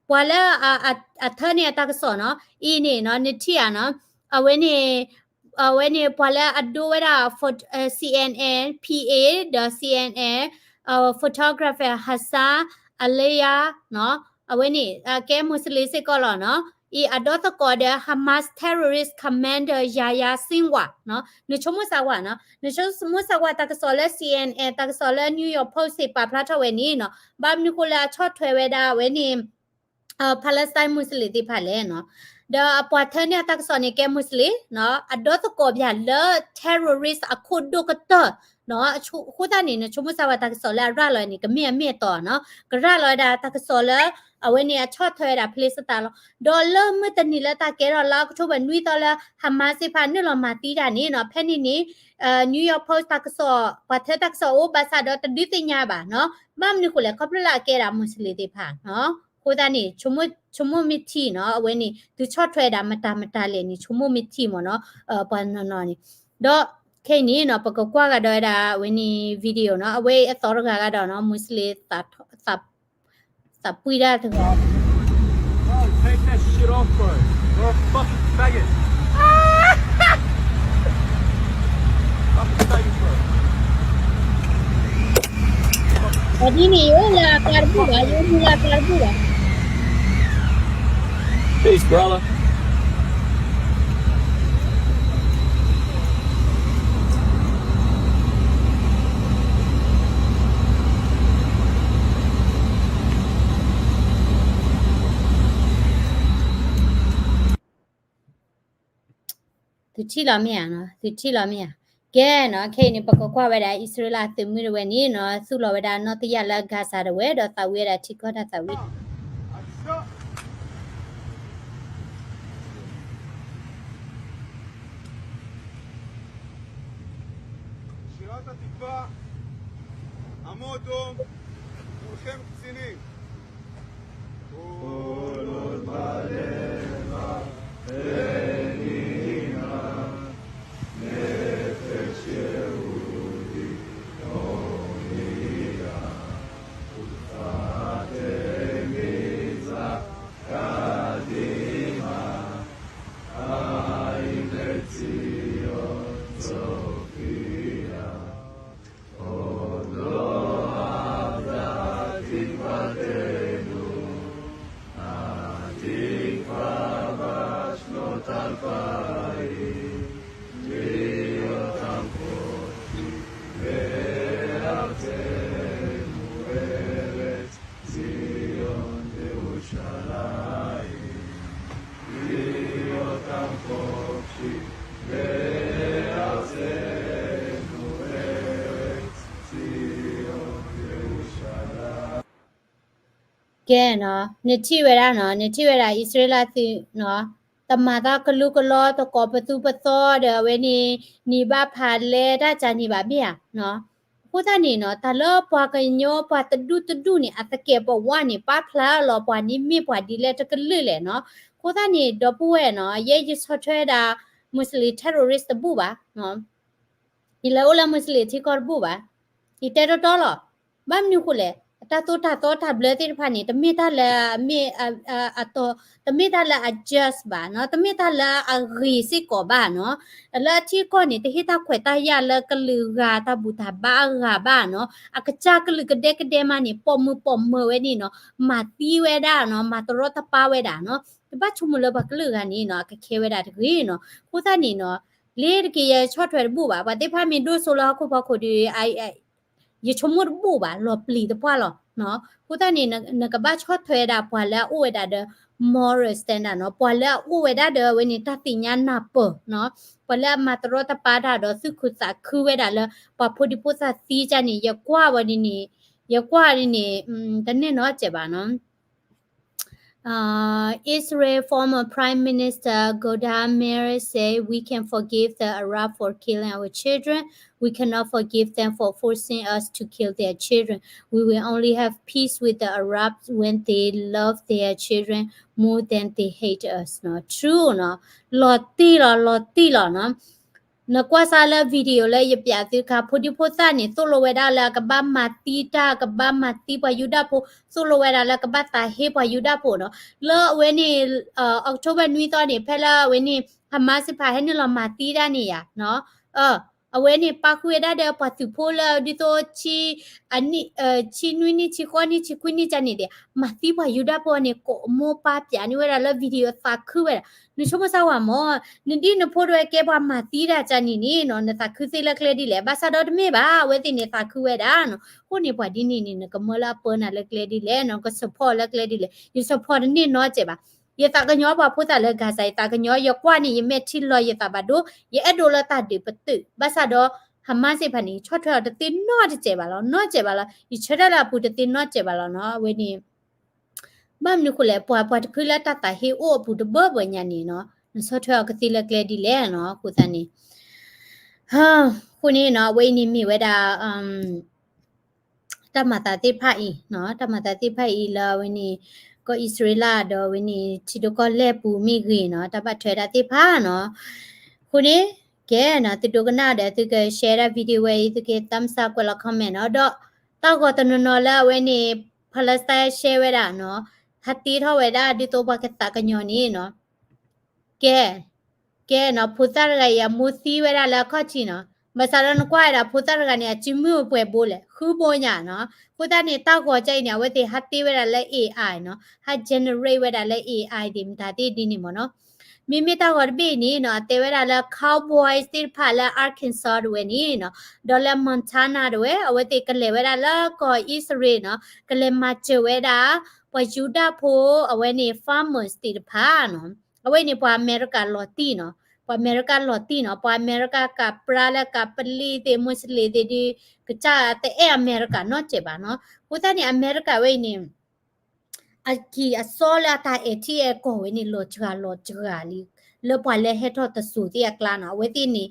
ပှၤလၢအထၢန့ၢ်အတၢ်ကစီၣ်နီၤ အံၤန့ၣ်နီၤ နထံၣ်ဧါနီၤ အဝဲန့ၣ် အဝဲန့ၣ်ပှၤလၢအဒိဝဲဒၣ် C N N P A ဒီး C N N photographer Hassan Alia နီၤ အဝဲန့ၣ် အကဲ Muslim စ့ၢ်ကီးလီၤနီၤ အံၤအဒီသကိးဒီး Hamas terrorist commander Yahya Sinwar နီၤ နဆိကမိၣ်စၢ်ဝဲနီၤ နဆိကမိၣ်စၢ်ဝဲတၢ်ကစီၣ်လၢ C N N တၢ်ကစီၣ်လၢ New York Post သ့ၣ်ပာ်ဖျါထီၣ်ဝဲန့ၣ်နီၤ ဘၣ်မနုၤဃိလၢအဆီၣ်ထွဲဝဲဒၣ်အဝဲန့ၣ် Palestine Muslim သ့ၣ်တဖၣ်လဲၣ်နီၤ ဒီးအပှၤထၢန့ၢ်အတၢ်ကစီၣ်န့ၣ်ကဲ Muslim နီၤ အဒီသကိးပၠးလၢ terrorist အခိၣ်ဒိၣ်ကတၢၢ်နီၤ အဃိသတးန့ၣ် နဆိကမိၣ်စၢ်ဝဲတၢ်ကစီၣ်လၢအရၤလီၤန့ၣ် ကမ့ၢ်အမ့ၢ်အတီနီၤ ကရၤလီၤဝဲဒၣ်တၢ်ကစီၣ်လၢ အဝဲန့ၣ်အဆီၣ်ထွဲဝဲဒၣ် Palestine လီၤ ဒီးလၢမုၢ်တနံၤလၢတၢ်ကဲထီၣ်လါအီးကထိဘၢၣ်နွံသီလၢ Hamas သ့ၣ်တဖၣ်နုာ်လီၤမၤသံတၢ်န့ၣ်နီၤ ဖဲန့ၣ်န့ၣ် New York Post တၢ်ကစီၣ် ပှၤထၢတၢ်ကစီၣ်အိၣ်ဘၣ်ဆၣ်ဒီးတဒုးသ့ၣ်ညါဘၣ်နီၤ ဘၣ်မနုၤဃိလဲၣ် ခီဖျိလၢအကဲဒၣ် Muslim သ့ၣ်တဖၣ်နီၤ အဃိသတးန့ၣ် ဆိကမိၣ်မ့ၢ်ထံနီၤ အဝဲန့ၣ် သုဆီၣ်ထွဲဒၣ်မတၤမတၤလဲၣ်န့ၣ် ဆိကမိၣ်မ့ၢ်ထံမ့ၢ်နီၤ ပှၤနီၢ်နီၢ်န့ၣ် ဒီးခဲအံၤန့ၣ်နီၤ ပကကွၢ်ကဒီးဝဲဒၣ်အဝဲန့ၣ် video နီၤ အဝဲအသီတဂၤကဒီးနီၤ Muslim သးပှံၢ်တၢ်တဂၤ Take that shit off Bro, fucking faggot. Fucking faggot, bro. အဒ်န့ၣ် ယအိၣ်လၢအကျါတဘူၣ်ဘၣ်, ယအိၣ်မူလၢအကျါတဘူၣ်ဘၣ်. Peace, brother. သုထံၣ်လီၤမ့ၢ်ဧါ, သုထံၣ်လီၤမ့ၢ်ဧါ. ကဲနီၤ, ခဲအံၤန့ၣ် ပကကွၢ်ဝဲဒၣ် အံၣ်စရ့လးသုးမုၢ်တဝဲန့ၣ်နီၤ, သူၣ်လီၤဝဲဒၣ်နီၣ်တယၢ်လၢ Gaza တဝဲဒီးသးဝံၣ်ဝဲဒၣ်ထံကီၢ်တၢ်သးဝံၣ် שירת התקווה, עמוד דום, כולכם קצינים. כל עוד בלב אין אימה, נפש יהודית הומייה, ותפארתכם מזרח קדימה, האם לציון צופייה. עוד לא אבדה תקוותנו, התקווה בת שנות אלפיים, להיות עם חופשי בארצנו, ארץ ציון ירושלים, להיות עם חופשי בארצנו, ארץ ציון ירושלים. ကဲနီၤ, နထံၣ်ဝဲဒၣ်နီၤ, နထံၣ်ဝဲဒၣ်အံၣ်စရ့လးသုးနီၤ, တမၤတၢ်ကလုာ်ကလီၤ တကိးပသူပသီဒီး အဝဲန့ၣ် န့ၢ်ဘၣ်ဖးလဲတၢ်ကန့ၣ်ဘၣ်မ့ၢ်ဧါနီၤ. အဃိသတးန့ၣ်နီၤ, တၢ်လၢပှၤကညီ ပှၤတဒူၣ်တဒူၣ်န့ၣ် အသကဲးပဝးန့ၣ် ပာ်ဖျါလီၤပှၤန့ၣ်မ့ၢ်ပှၤဒ်လဲၣ်တကလုာ်လဲၣ်နီၤ. အဃိသတးန့ၣ် ဒီပုၢ်ဝဲၢ်နီၤ, ယဲယဆီၣ်ထွဲဒၣ် Muslim terrorist တဘူၣ်ဘၣ်. ယလဲၤအိၣ်လၢ Muslim ထံကီၢ်တဘူၣ်ဘၣ်. ယတဲတီတီလီၤ. ဘၣ်မနုၤဃိလဲၣ်, အတၢ်သိၣ်တၢ်သီတၢ်ဘျၢသ့ၣ်တဖၣ်န့ၣ် တမ့ၢ်တၢ်လၢအမ့ၢ်အတီ, တမ့ၢ်တၢ်လၢအ just ဘၣ်နီၤ, တမ့ၢ်တၢ်လၢအဂ့ၤစ့ၢ်ကီးဘၣ်နီၤ. လၢအထံကီၢ်န့ၣ် တဟ့ၣ်တၢ်ခွဲးတၢ်ယာ်လၢကလုာ်ဂၤတၢ်ဘူၣ်တၢ်ဘါအဂၤဘၣ်နီၤ. အကစၢ်ကလုာ်ကဒဲကဒဲမးန့ၣ် ပိာ်မုၣ်ပိာ်မၢၤဝဲန့ၣ်နီၤ, မၤသံဝဲဒၣ်နီၤ, မၤတရီတပါဝဲဒၣ်နီၤ. တဘၣ်ဆိကမိၣ်လၢပှၤကလုာ်ဂၤန့ၣ်နီၤ, အကခဲဝဲဒၣ်တဂ့ၤနီၤ. အဃိသတးန့ၣ်နီၤ, လ့တက့ၤယဲဆီၣ်ထွဲတဘူၣ်ဘၣ်. ပှၤသ့ၣ်တဖၣ်မ့ၢ်ဒိၣ်စိလၢဟီၣ်ခိၣ်ဖီခိၣ်ဒီး ယဆိကမိၣ်တဘူၣ်ဘၣ်, လီၤပျံၤသပှၢ်လီၤ. အဃိသတးန့ၣ် နကဘၣ်ဆီၣ်ထွဲဒၣ်ပှၤလၢအအိၣ်ဝဲဒၣ်ဒီး moral standard နီၤ, ပှၤလၢအအိၣ်ဝဲဒၣ်ဒီးအဝဲန့ၣ် တၢ်သ့ၣ်ညါနၢ်ပၢၢ်နီၤ, ပှၤလၢအမၤတရီတပါတၢ်ဒီးသူၣ်ခုသးခုဝဲဒၣ်လၢ ပှၤဖိဒံဖိသၣ်သံကန့ၣ် ယကွၢ်ဝဲဒ်န့ၣ်, ယကွၢ်ဒ်န့ၣ် တန့ၢ်နီတစဲးဘၣ်နီၤ. Uh, Israel former Prime Minister Golda Meir said, "We can forgive the Arab for killing our children. We cannot forgive them for forcing us to kill their children. We will only have peace with the Arabs when they love their children more than they hate us." နီၤ, true နီၤ, လီၤတံၢ်လီၤ, လီၤတံၢ်လီၤနီၤ. နကွၢ်စၢ်လၢ video လၢယပျးသုခါ ဖိဒံဖိသၣ်န့ၣ် သိၣ်လိဝဲဒၣ်လၢအကဘၣ်မၤသံတၢ်, ကဘၣ်မၤသံပှၤယူဒၤဖိ, သိၣ်လိဝဲဒၣ်လၢကဘၣ်သးဟ့ပှၤယူဒၤဖိနီၤ. လၢအဝဲန့ၣ် October နွံသီန့ၣ် ဖဲလၢအဝဲန့ၣ် Hamas စ့ၢ်ဖးဟဲနုာ်လီၤမၤသံတၢ်န့ၣ်ယါနီၤ, အဝဲန့ၣ်ပာ်ဃုာ်ဝဲဒၣ်ဒီးပှၤသုးဖိလၢဒ်သိး ဆံနွံနံၣ်, ဆံဃိးနံၣ်, ဆံခွံနံၣ်ကန့ၣ်ဒီး မၤသံပှၤယူဒၤဖိန့ၣ် ကိးမိၢ်ပၢ်ပျးန့ၢ်ဝဲဒၣ်လၢ video သးခုဝဲဒၣ်. နဆိကမိၣ်စၢ်ဝဲမၢ်, နဒ်နဖိဒိၣ်ဝဲကဲပှၤမၤသံတၢ်ကန့ၣ်န့ၣ်နီၤ, နသးခုသ့လၢကျဲဒ်လဲၣ်. ဘၣ်ဆၣ်ဒီးတမ့ၢ်ဘၣ်, အဝဲသ့ၣ်န့ၣ်သးခုဝဲဒၣ်နီၤ. အဃိန့ၣ်ပှၤဒ်န့ၣ်န့ၣ် နကမၢလၢအပၢနၤလၢကျဲဒ်လဲၣ်နီၤ, က support လၢကျဲဒ်လဲၣ်. ယ support တန့ၢ်နီတစဲးဘၣ်. ယသးကညီၤပှၤဖိသၣ်လၢ Gaza, ယသးကညီၤ, ယကွၢ်န့ၣ် ယမဲာ်ထံလီၤ, ယသးဘၣ်ဒိ, ယအဲၣ်ဒိးလၢတၢ်ဒုးပတုာ်. ဘၣ်ဆၣ်ဒီး Hamas စ့ၢ်ဖးန့ၣ် ယဆီၣ်ထွဲအီၤတသ့နီတစဲးဘၣ်လီၤ, နီတစဲးဘၣ်လီၤ. ယဆၢထၢၣ်လၢအပူၤတသ့နီတစဲးဘၣ်လီၤနီၤ. အဝဲန့ၣ် ဘၣ်မနုၤဃိလဲၣ်, ပှၤ, ပှၤတဖုလၢတၢ်သးဟ့အိၣ်အပူၤတဘၢဘၢညါန့ၣ်နီၤ, နဆီၣ်ထွဲအီၤကသ့လၢကျဲဒ်လဲၣ်နီၤ, အဃိသတးန့ၣ်, အဃိန့ၣ်နီၤ, အဝဲအံၤန့ၣ်မ့ၢ်ဝဲဒၣ် တၢ်မၤသးသ့ၣ်တဖၣ်အံၤ, တၢ်မၤသးသ့ၣ်တဖၣ်အံၤလၢအဝဲန့ၣ် ကီၢ်အံၣ်စရ့လးဒီးအဝဲန့ၣ် ထံဒိၣ်ကီၢ်လဲၢ်ပူၤမ့ၢ်ဂ့ၤနီၤ, တၢ်ဘၣ်ထွဲဒၣ်သ့ၣ်တဖၣ်နီၤ. အဃိန့ၣ်, ကဲနီၤ, သုဒိကနၣ်ဒီးသုက share ဒၣ် video ဝဲအံၤ, သုက thumbs up ကွဲးလီၤ comment နီၤ, ဒီးတၢ်ဂီၤတနီၤနီၤလၢအဝဲန့ၣ် Palestine share ဝဲဒၣ်နီၤ, ဟးတ့ထီၣ်ဝဲဒၣ်ဒ်သိးပှၤကသးကညီၤန့ၣ်နီၤ, ကဲ, ကဲနီၤ, ဖိသၣ်တဂၤအံၤ အမိၢ်သံဝဲဒၣ်လၢအခီၣ်ထံးနီၤ. ဘၣ်ဆၣ်ဒီးနကွၢ်ဝဲဒၣ် ဖိသၣ်တဂၤန့ၣ် အစုမုၢ်အိၣ်ပှဲၤဘိလဲၣ်, ဃုဘိညါနီၤ. အဃိသတးန့ၣ် တၢ်ဂီၤကအံၤန့ၣ် အဝဲသ့ၣ်ဟးတ့ဝဲဒၣ်လၢ AI နီၤ, ဟး generate ဝဲဒၣ်လၢ AI သ့ၣ်မတၤသ့ၣ်ဒ်န့ၣ်မ့ၢ်နီၤ. မ့မ့ၢ်တၢ်ဂီၤတဘ့ၣ်အံၤန့ၣ်နီၤ, အတဲဝဲဒၣ်လၢ cowboys သ့ၣ်တဖၣ်လၢ Arkansas တဝဲန့ၣ်နီၤ, ဒီးလၢ Montana တဝဲ, အဝဲသ့ၣ်ကလဲၤဝဲဒၣ်လၢကီၢ်အံၣ်စရ့လးနီၤ, ကလဲၤမၤစၢၤဝဲဒၣ် ပှၤယူဒၤဖိ အဝဲန့ၣ် farmers သ့ၣ်တဖၣ်နီၤ. အဝဲအံၤန့ၣ် ပှၤအမဲရကၤလီၤတံၢ်နီၤ, ပှၤအမဲရကၤလီၤတံၢ်နီၤ, ပှၤအမဲရကၤကးပြါလၢကးပလံၤသ့ၣ် မူစလ့ၣ်သ့ၣ်ဒီး ကစၢ်တအဲၣ်အမဲရကၤနီတစဲးဘၣ်နီၤ. အဃိသတးန့ၣ် အမဲရကၤဝဲအံၤန့ၣ် အကံၢ်အစီလၢအတၢ်အဲၣ်ထံအဲၣ်ကီၢ်ဝဲန့ၣ် လီၤစှၤလီၤစှၤလံ, လၢပှၤလၢဟဲထီၣ်တစိၤသ့ၣ်အကျါနီၤ, အဝဲသ့ၣ်န့ၣ်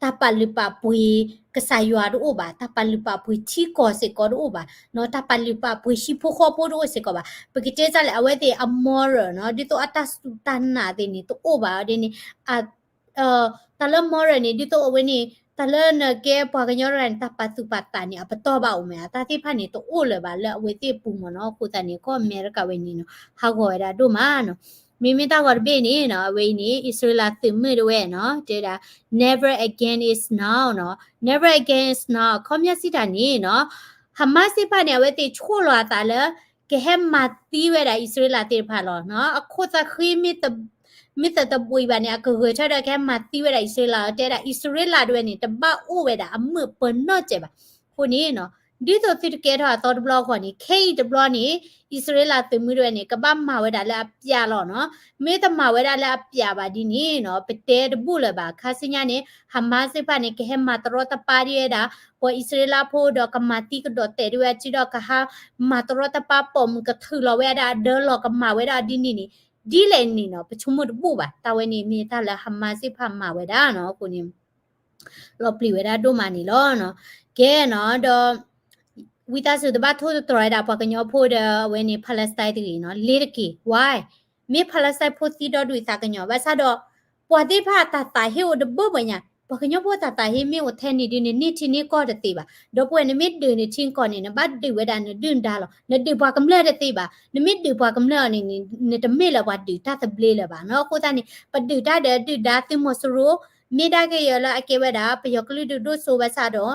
တၢ်ပာ်လုၢ်ပာ်ပှ့ၤကစၢ်ယွၤတအိၣ်ဘၣ်, တၢ်ပာ်လုၢ်ပာ်ပှ့ၤထံကီၢ်စ့ၢ်ကီးတအိၣ်ဘၣ်နီၤ, တၢ်ပာ်လုၢ်ပာ်ပှ့ၤဟံၣ်ဖိဃီဖိတအိၣ်စ့ၢ်ကီးဘၣ်. ပကတဲဒ်လဲၣ် အဝဲသ့ၣ်အ moral နီၤ, ဒ်သိးအတၢ်စူၢ်တၢ်နာ်သ့ၣ်န့ၣ် တအိၣ်ဘၣ်ဒ်န့ၣ် တၢ်လၢ moral န့ၣ် ဒ်သိးအဝဲန့ၣ် တၢ်လၢနကဲပှၤကညီတဂၤန့ၣ် တၢ်ပာ်သူၣ်ပာ်သးန့ၣ် အပတီၢ်ဘၣ်အိၣ်မး, အတၢ်သ့ၣ်တဖၣ်န့ၣ် တအိၣ်လၢၤဘၣ်လၢအဝဲသ့ၣ်အပူၤမ့ၢ်နီၤ. အဃိသတးန့ၣ် ကီၢ်အမဲရကၤဝဲန့ၣ်နီၤ ဟးဂီၤဝဲဒၣ်ဒိၣ်မးနီၤ. မ့မ့ၢ်တၢ်ဂီၤတဘ့ၣ်န့ၣ်နီၤ, အဝဲအံၤန့ၣ် အံၣ်စရ့လးသုးမုၢ်တဝဲနီၤ တဲဝဲဒၣ် never again is now နီၤ, never again is now အခီပညီစံးတၢ်န့ၣ်နီၤ, Hamas သ့ၣ်တဖၣ်န့ၣ် အဝဲသ့ၣ်ဆိၣ်လီၤအသးလၢ ကဟဲမၤသံဝဲဒၣ်အံၣ်စရ့လးသ့ၣ်တဖၣ်လီၤနီၤ. အခိၣ်သးဃ့ မ့ၢ်သတးတဘှံးဘၣ်န့ၣ် အကဂဲၤဆၢထၢၣ်ကဟဲမၤသံဝဲဒၣ်အံၣ်စရ့လးလီၤ. တဲဒၣ်အံၣ်စရ့လးတဝဲန့ၣ် တဘၣ်အိၣ်ဝဲဒၣ်အမုာ်ပၢၤနီတစဲးဘၣ်. အဃိန့ၣ်နီၤ, ဒ်သိးသုတကဲထီၣ်အသီတဘျီအဂီၢ်န့ၣ် ခဲအံၤတဘျီန့ၣ် အံၣ်စရ့လးသုးမုၢ်တဝဲန့ၣ် ကဘၣ်မၤဝဲဒၣ်လၢအပျးလီၤနီၤ. မ့ၢ်တမၤဝဲဒၣ်လၢအပျးဘၣ်ဒ်န့ၣ်နီၤ ပတဲတဘူၣ်လၢၤဘၣ်. ခါဆူညါန့ၣ် Hamas သ့ၣ်တဖၣ်န့ၣ် ကဟဲမၤတရီတပါဒ်ဝဲဒၣ် ပှၤအံၣ်စရ့လးဖိဒီး ကမၤသံကဒီးတဲာ်ဒ်ဝဲအစုဒီး ကဟးမၤတရီတပါပိာ်မုၣ်ကထုးလီၤဝဲဒၣ်အဒၢလီၤ ကမၤဝဲဒၣ်ဒ်န့ၣ်န့ၣ် ဒ်လဲၣ်န့ၣ်နီၤ ပဆိကမိၣ်တဘူၣ်ဘၣ်. တၢ်ဝဲန့ၣ်မ့ၢ်တၢ်လၢ Hamas သ့ၣ်တဖၣ်မၤဝဲဒၣ်နီၤ. အဃိန့ၣ် လီၤပျံၤဝဲဒၣ်ဒိၣ်မးန့ၣ်လီၤ. ကဲနီၤ ဒီး ဝံသးစူၤတဘၣ်ထိၣ်သတြီၤဝဲဒၣ် ပှၤကညီဖိဒီးအဝဲန့ၣ် Palestine တဂ့ၤနီၤ, လ့ၤတက့ၢ်. Why? မ့ၢ် Palestine ဖိသံဒီဒူၣ်အသးကညီၤ ဘၣ်ဆၣ်ဒီး ပှၤသ့ၣ်တဖၣ်အတၢ်သးဟ့အိၣ်တဘၢဘၢညါ, ပှၤကညီဖိတၢ်သးဟ့မ့ၢ်အိၣ်ထဲန့ၣ်ဒ်န့ၣ် န့ၢ်ထံန့ၢ်ကီၢ်တသ့ဘၣ်. ဒီပုၢ်ဝဲၢ် နမ့ၢ်ဒုးနထံကီၢ်န့ၣ် နဘၣ်ဒုးဝဲဒၣ်နဒုၣ်နဒါလီၤ. နဒုးပှၤကမျၢၢ်တသ့ဘၣ်. နမ့ၢ်ဒုးပှၤကမျၢၢ်အီၤန့ၣ်န့ၣ် နတမ့ၢ်လၢပှၤဒုးတၢ်သဘျ့လၢၤဘၣ်နီၤ. အဃိသတးန့ၣ် ပဒုးတၢ်ဒီးဒုၣ်ဒါသုးမီၤစိရိၤ မ့ၢ်ဒၣ်က့ၤယဲလၢအကဲဝဲဒၣ် ပယီၤကလုာ်ဒုးဒိၣ်စိဘၣ်ဆၣ်ဒီး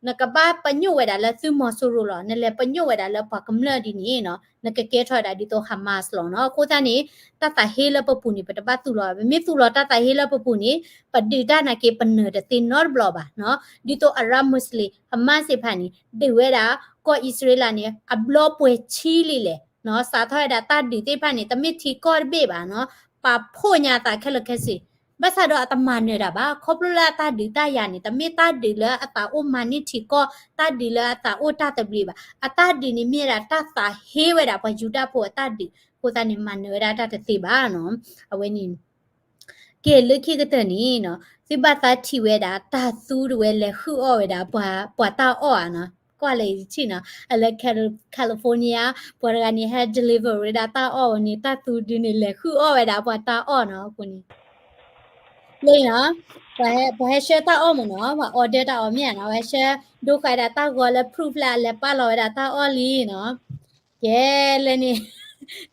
နကဘၣ်ပညိၣ်ဝဲဒၣ်လၢသုးမီၤစိရိၤလီၤ. နလဲၤပညိၣ်ဝဲဒၣ်လၢပှၤကမျၢၢ်ဒ်န့ၣ်နီၤ, နကကဲထီၣ်ဝဲဒၣ်ဒ်သိး Hamas လီၤနီၤ. အဃိသတးန့ၣ် တၢ်သးဟ့လၢပပူၤန့ၣ် ပတဘၣ်သူၣ်လီၤဘၣ်. ပမ့ၢ်သူၣ်လီၤတၢ်သးဟ့လၢပပူၤန့ၣ် ပဒုးတၢ်နာ်က့ၤပနၢၤတသ့နီတဘျီဘၣ်နီၤ. ဒ်သိး Arab Muslim Hamas သ့ၣ်တဖၣ်န့ၣ် ဒုးဝဲဒၣ်ကီၢ်အံၣ်စရ့လးန့ၣ် အဘျီပှဲၤဆံလံလဲၣ်နီၤ. စးထီၣ်ဝဲဒၣ်တၢ်ဒုးသ့ၣ်တဖၣ်န့ၣ် တမ့ၢ်ထံကီၢ်တဘ့ၣ်ဘၣ်နီၤ. ပာ်ဖှိၣ်ညါအသးခဲလၢာ်ခဲဆ့ ဘၣ်ဆၣ်ဒီးအတမၤနၢၤတၢ်ဘၣ်. ခီဖျိလၢအတၢ်ဒုးတၢ်ယၤန့ၣ် တမ့ၢ်တၢ်ဒုးလၢအသးအိၣ်မၤန့ၢ်ထံကီၢ်, တၢ်ဒုးလၢအသးအိၣ်တၢ်သဘျ့ဘၣ်. အတၢ်ဒုးန့ၣ်မ့ၢ်ဝဲဒၣ်တၢ်သးဟ့ဝဲဒၣ်ပှၤယူဒၤဖိအတၢ်ဒုး, အဃိသတးန့ၣ် မၤနၢၤဝဲဒၣ်တၢ်တသ့ဘၣ်နီၤ. အဝဲန့ၣ် ကဲလၢခံကတၢၢ်န့ၣ်နီၤ, သုဘၣ်သးထံၣ်ဝဲဒၣ် တၢ်သူတဝဲလဲၤဟုၣ်အီၣ်ဝဲဒၣ် ပှၤတၢ်အီၣ်ဧါနီၤ. ကွၢ်လၢယထံၣ်နီၤ, အလၢ California ပှၤတဂၤန့ၣ် ဟဲ deliver ဝဲဒၣ်တၢ်အီၣ်ဝဲန့ၣ် တၢ်သူဒုန့ၣ် လဲၤဟုၣ်အီၣ်ဝဲဒၣ်ပှၤတၢ်အီၣ်နီၤ. အဃိန့ၣ် လၢနီၤ, ပှၤဟဲ ပှၤဟဲဆှၢတၢ်အီၣ်မ့ၢ်နီၤ, ပှၤ order တၢ်အီၣ်မ့ၢ်ဧါနီၤ, ပှၤဟဲဆှၢ ဒိဃာ်ဒၣ်တၢ်ဂီၤလၢ proof လၢအလဲၤပာ်လီၤဝဲဒၣ်တၢ်အီၣ်လံနီၤ. ကဲလၢန့ၣ်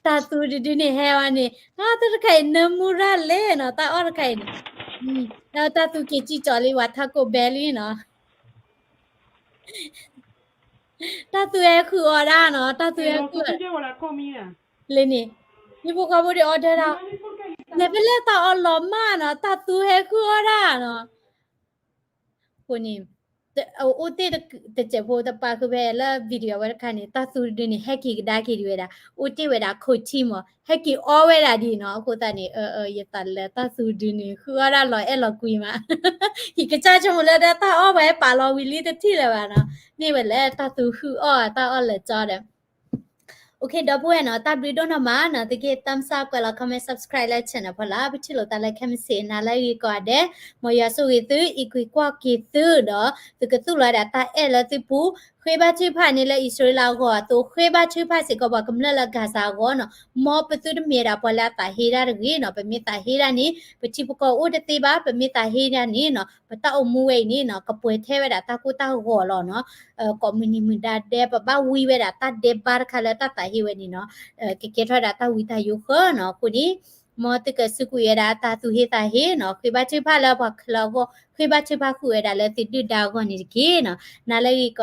တၢ်သူတဒုန့ၣ်ဟဲဝဲန့ၣ် တၢ်တခါအံၤနၢမူရၣ်လဲၣ်နီၤ, တၢ်အီၣ်တခါအံၤန့ၣ် တၢ်သူက့ၤစံၣ်ကၠီၤလံ ပှၤ Taco Bell လံနီၤ. တၢ်သူဟဲဟုၣ်အီၣ်ဒၣ်နီၤ, တၢ်သူဟဲဟုၣ်အီၣ် လၢန့ၣ် ဟံၣ်ဖိဃီဖိဒုး order ဒၣ်, လဲၤဖဲလဲၣ်တၢ်အီၣ်လီၤမၢ်နီၤ, တၢ်သူဟဲဟုၣ်အီၣ်ဒၣ်နီၤ. အဃိန့ၣ် အိၣ်တ့ၢ်တစဲးဖိတပာ်ဃုာ်ဖဲလၢ video ဝဲတခါန့ၣ် တၢ်သူတဒုန့ၣ် ဟဲက့ၤကဒါက့ၤဒံးဝဲဒၣ်, အိၣ်တ့ၢ်ဝဲဒၣ် cocaine မး ဟဲက့ၤအီဝဲဒၣ်ဒ်နီၤ. အဃိသတးန့ၣ် ယသးလၢတၢ်သူဒုန့ၣ် ဟုၣ်အီၣ်ဒၣ်လီၤအဲၣ်လီၤကွံမး, ယကစၢ်ဆိကမိၣ်လၢဒီးတၢ်အီၣ်ပှၤဟဲပာ်လီၤဝံၤလံတထံၣ်လၢၤဘၣ်နီၤ, မ့ၢ်ဝဲလၢတၢ်သူဟုၣ်အီၣ်တၢ်အီၣ်လၢာ်ကၠီဒီး OK ဒီပုၢ်ဝဲၢ်နီၤ, တၢ်ဘျုးဒိၣ်နီၢ်မးနီၤ, သုက့ၤ thumbs up ကွဲးလီၤ comment subscribe လၢ channel ဖီလာ်, ပထံၣ်လိာ်သးလၢခဲမုၢ်ဆ့ၣ်နၤလၢအဂ့ၤကိးဂၤဒဲး, မ်ယွၤဆိၣ်ဂ့ၤသု, အံးကွံာ်ကွၢ်က့ၤသုဒီး သုကသူၣ်လီၤဝဲဒၣ်တၢ်အဲၣ်လၢသုပူၤ, ဃ့ဘါထုကဖၣ်န့ၣ်လၢအံၣ်စရ့လးအဂီၢ်အသိး, ဃ့ဘါထုကဖၣ်စ့ၢ်ကီးပှၤကမျၢၢ်လၢ Gaza အဂီၢ်နီၤ, မ်ပသုတမ့ၢ်ဝဲဒၣ်ပှၤလၢအသးဟ့တၢ်တဂ့ၤနီၤ, ပမ့ၢ်သးဟ့တၢ်န့ၣ် ပထံပကီၢ်အိၣ်တသ့ဘၣ်, ပမ့ၢ်သးဟ့တၢ်န့ၣ်နီၤ, ပတၢ်အိၣ်မူဝဲအံၤန့ၣ်နီၤ, ကပှဲၤထဲဝဲဒၣ်တၢ်ကိၢ်တၢ်ဂီၤလီၤနီၤ, ကိးမုၢ်နံၤမုၢ်ဒါဒဲး ပဘၣ်ဝံဝဲဒၣ်တၢ်ဒဲးဘါတခါလၢတၢ်သးဟ့ဝဲန့ၣ်နီၤ, ကကဲထီၣ်ဝဲဒၣ်တၢ်ဝံတၢ်ယိးဃၢနီၤ, အဃိန့ၣ် မ်သုကစူးကွံာ်ဝဲဒၣ်အတၢ်သူၣ်ဟ့သးဟ့နီၤ, ဃ့ဘါထုကဖၣ်လၢပှၤခဲလၢာ်အဂီၢ်, ဃ့ဘါထုကဖၣ်ဃုာ်ဝဲဒၣ်လၢသုဒုၣ်ဒါအဂီၢ်န့ၣ်တက့ၢ်နီၤ. နၤလၢအဂ့ၤကီး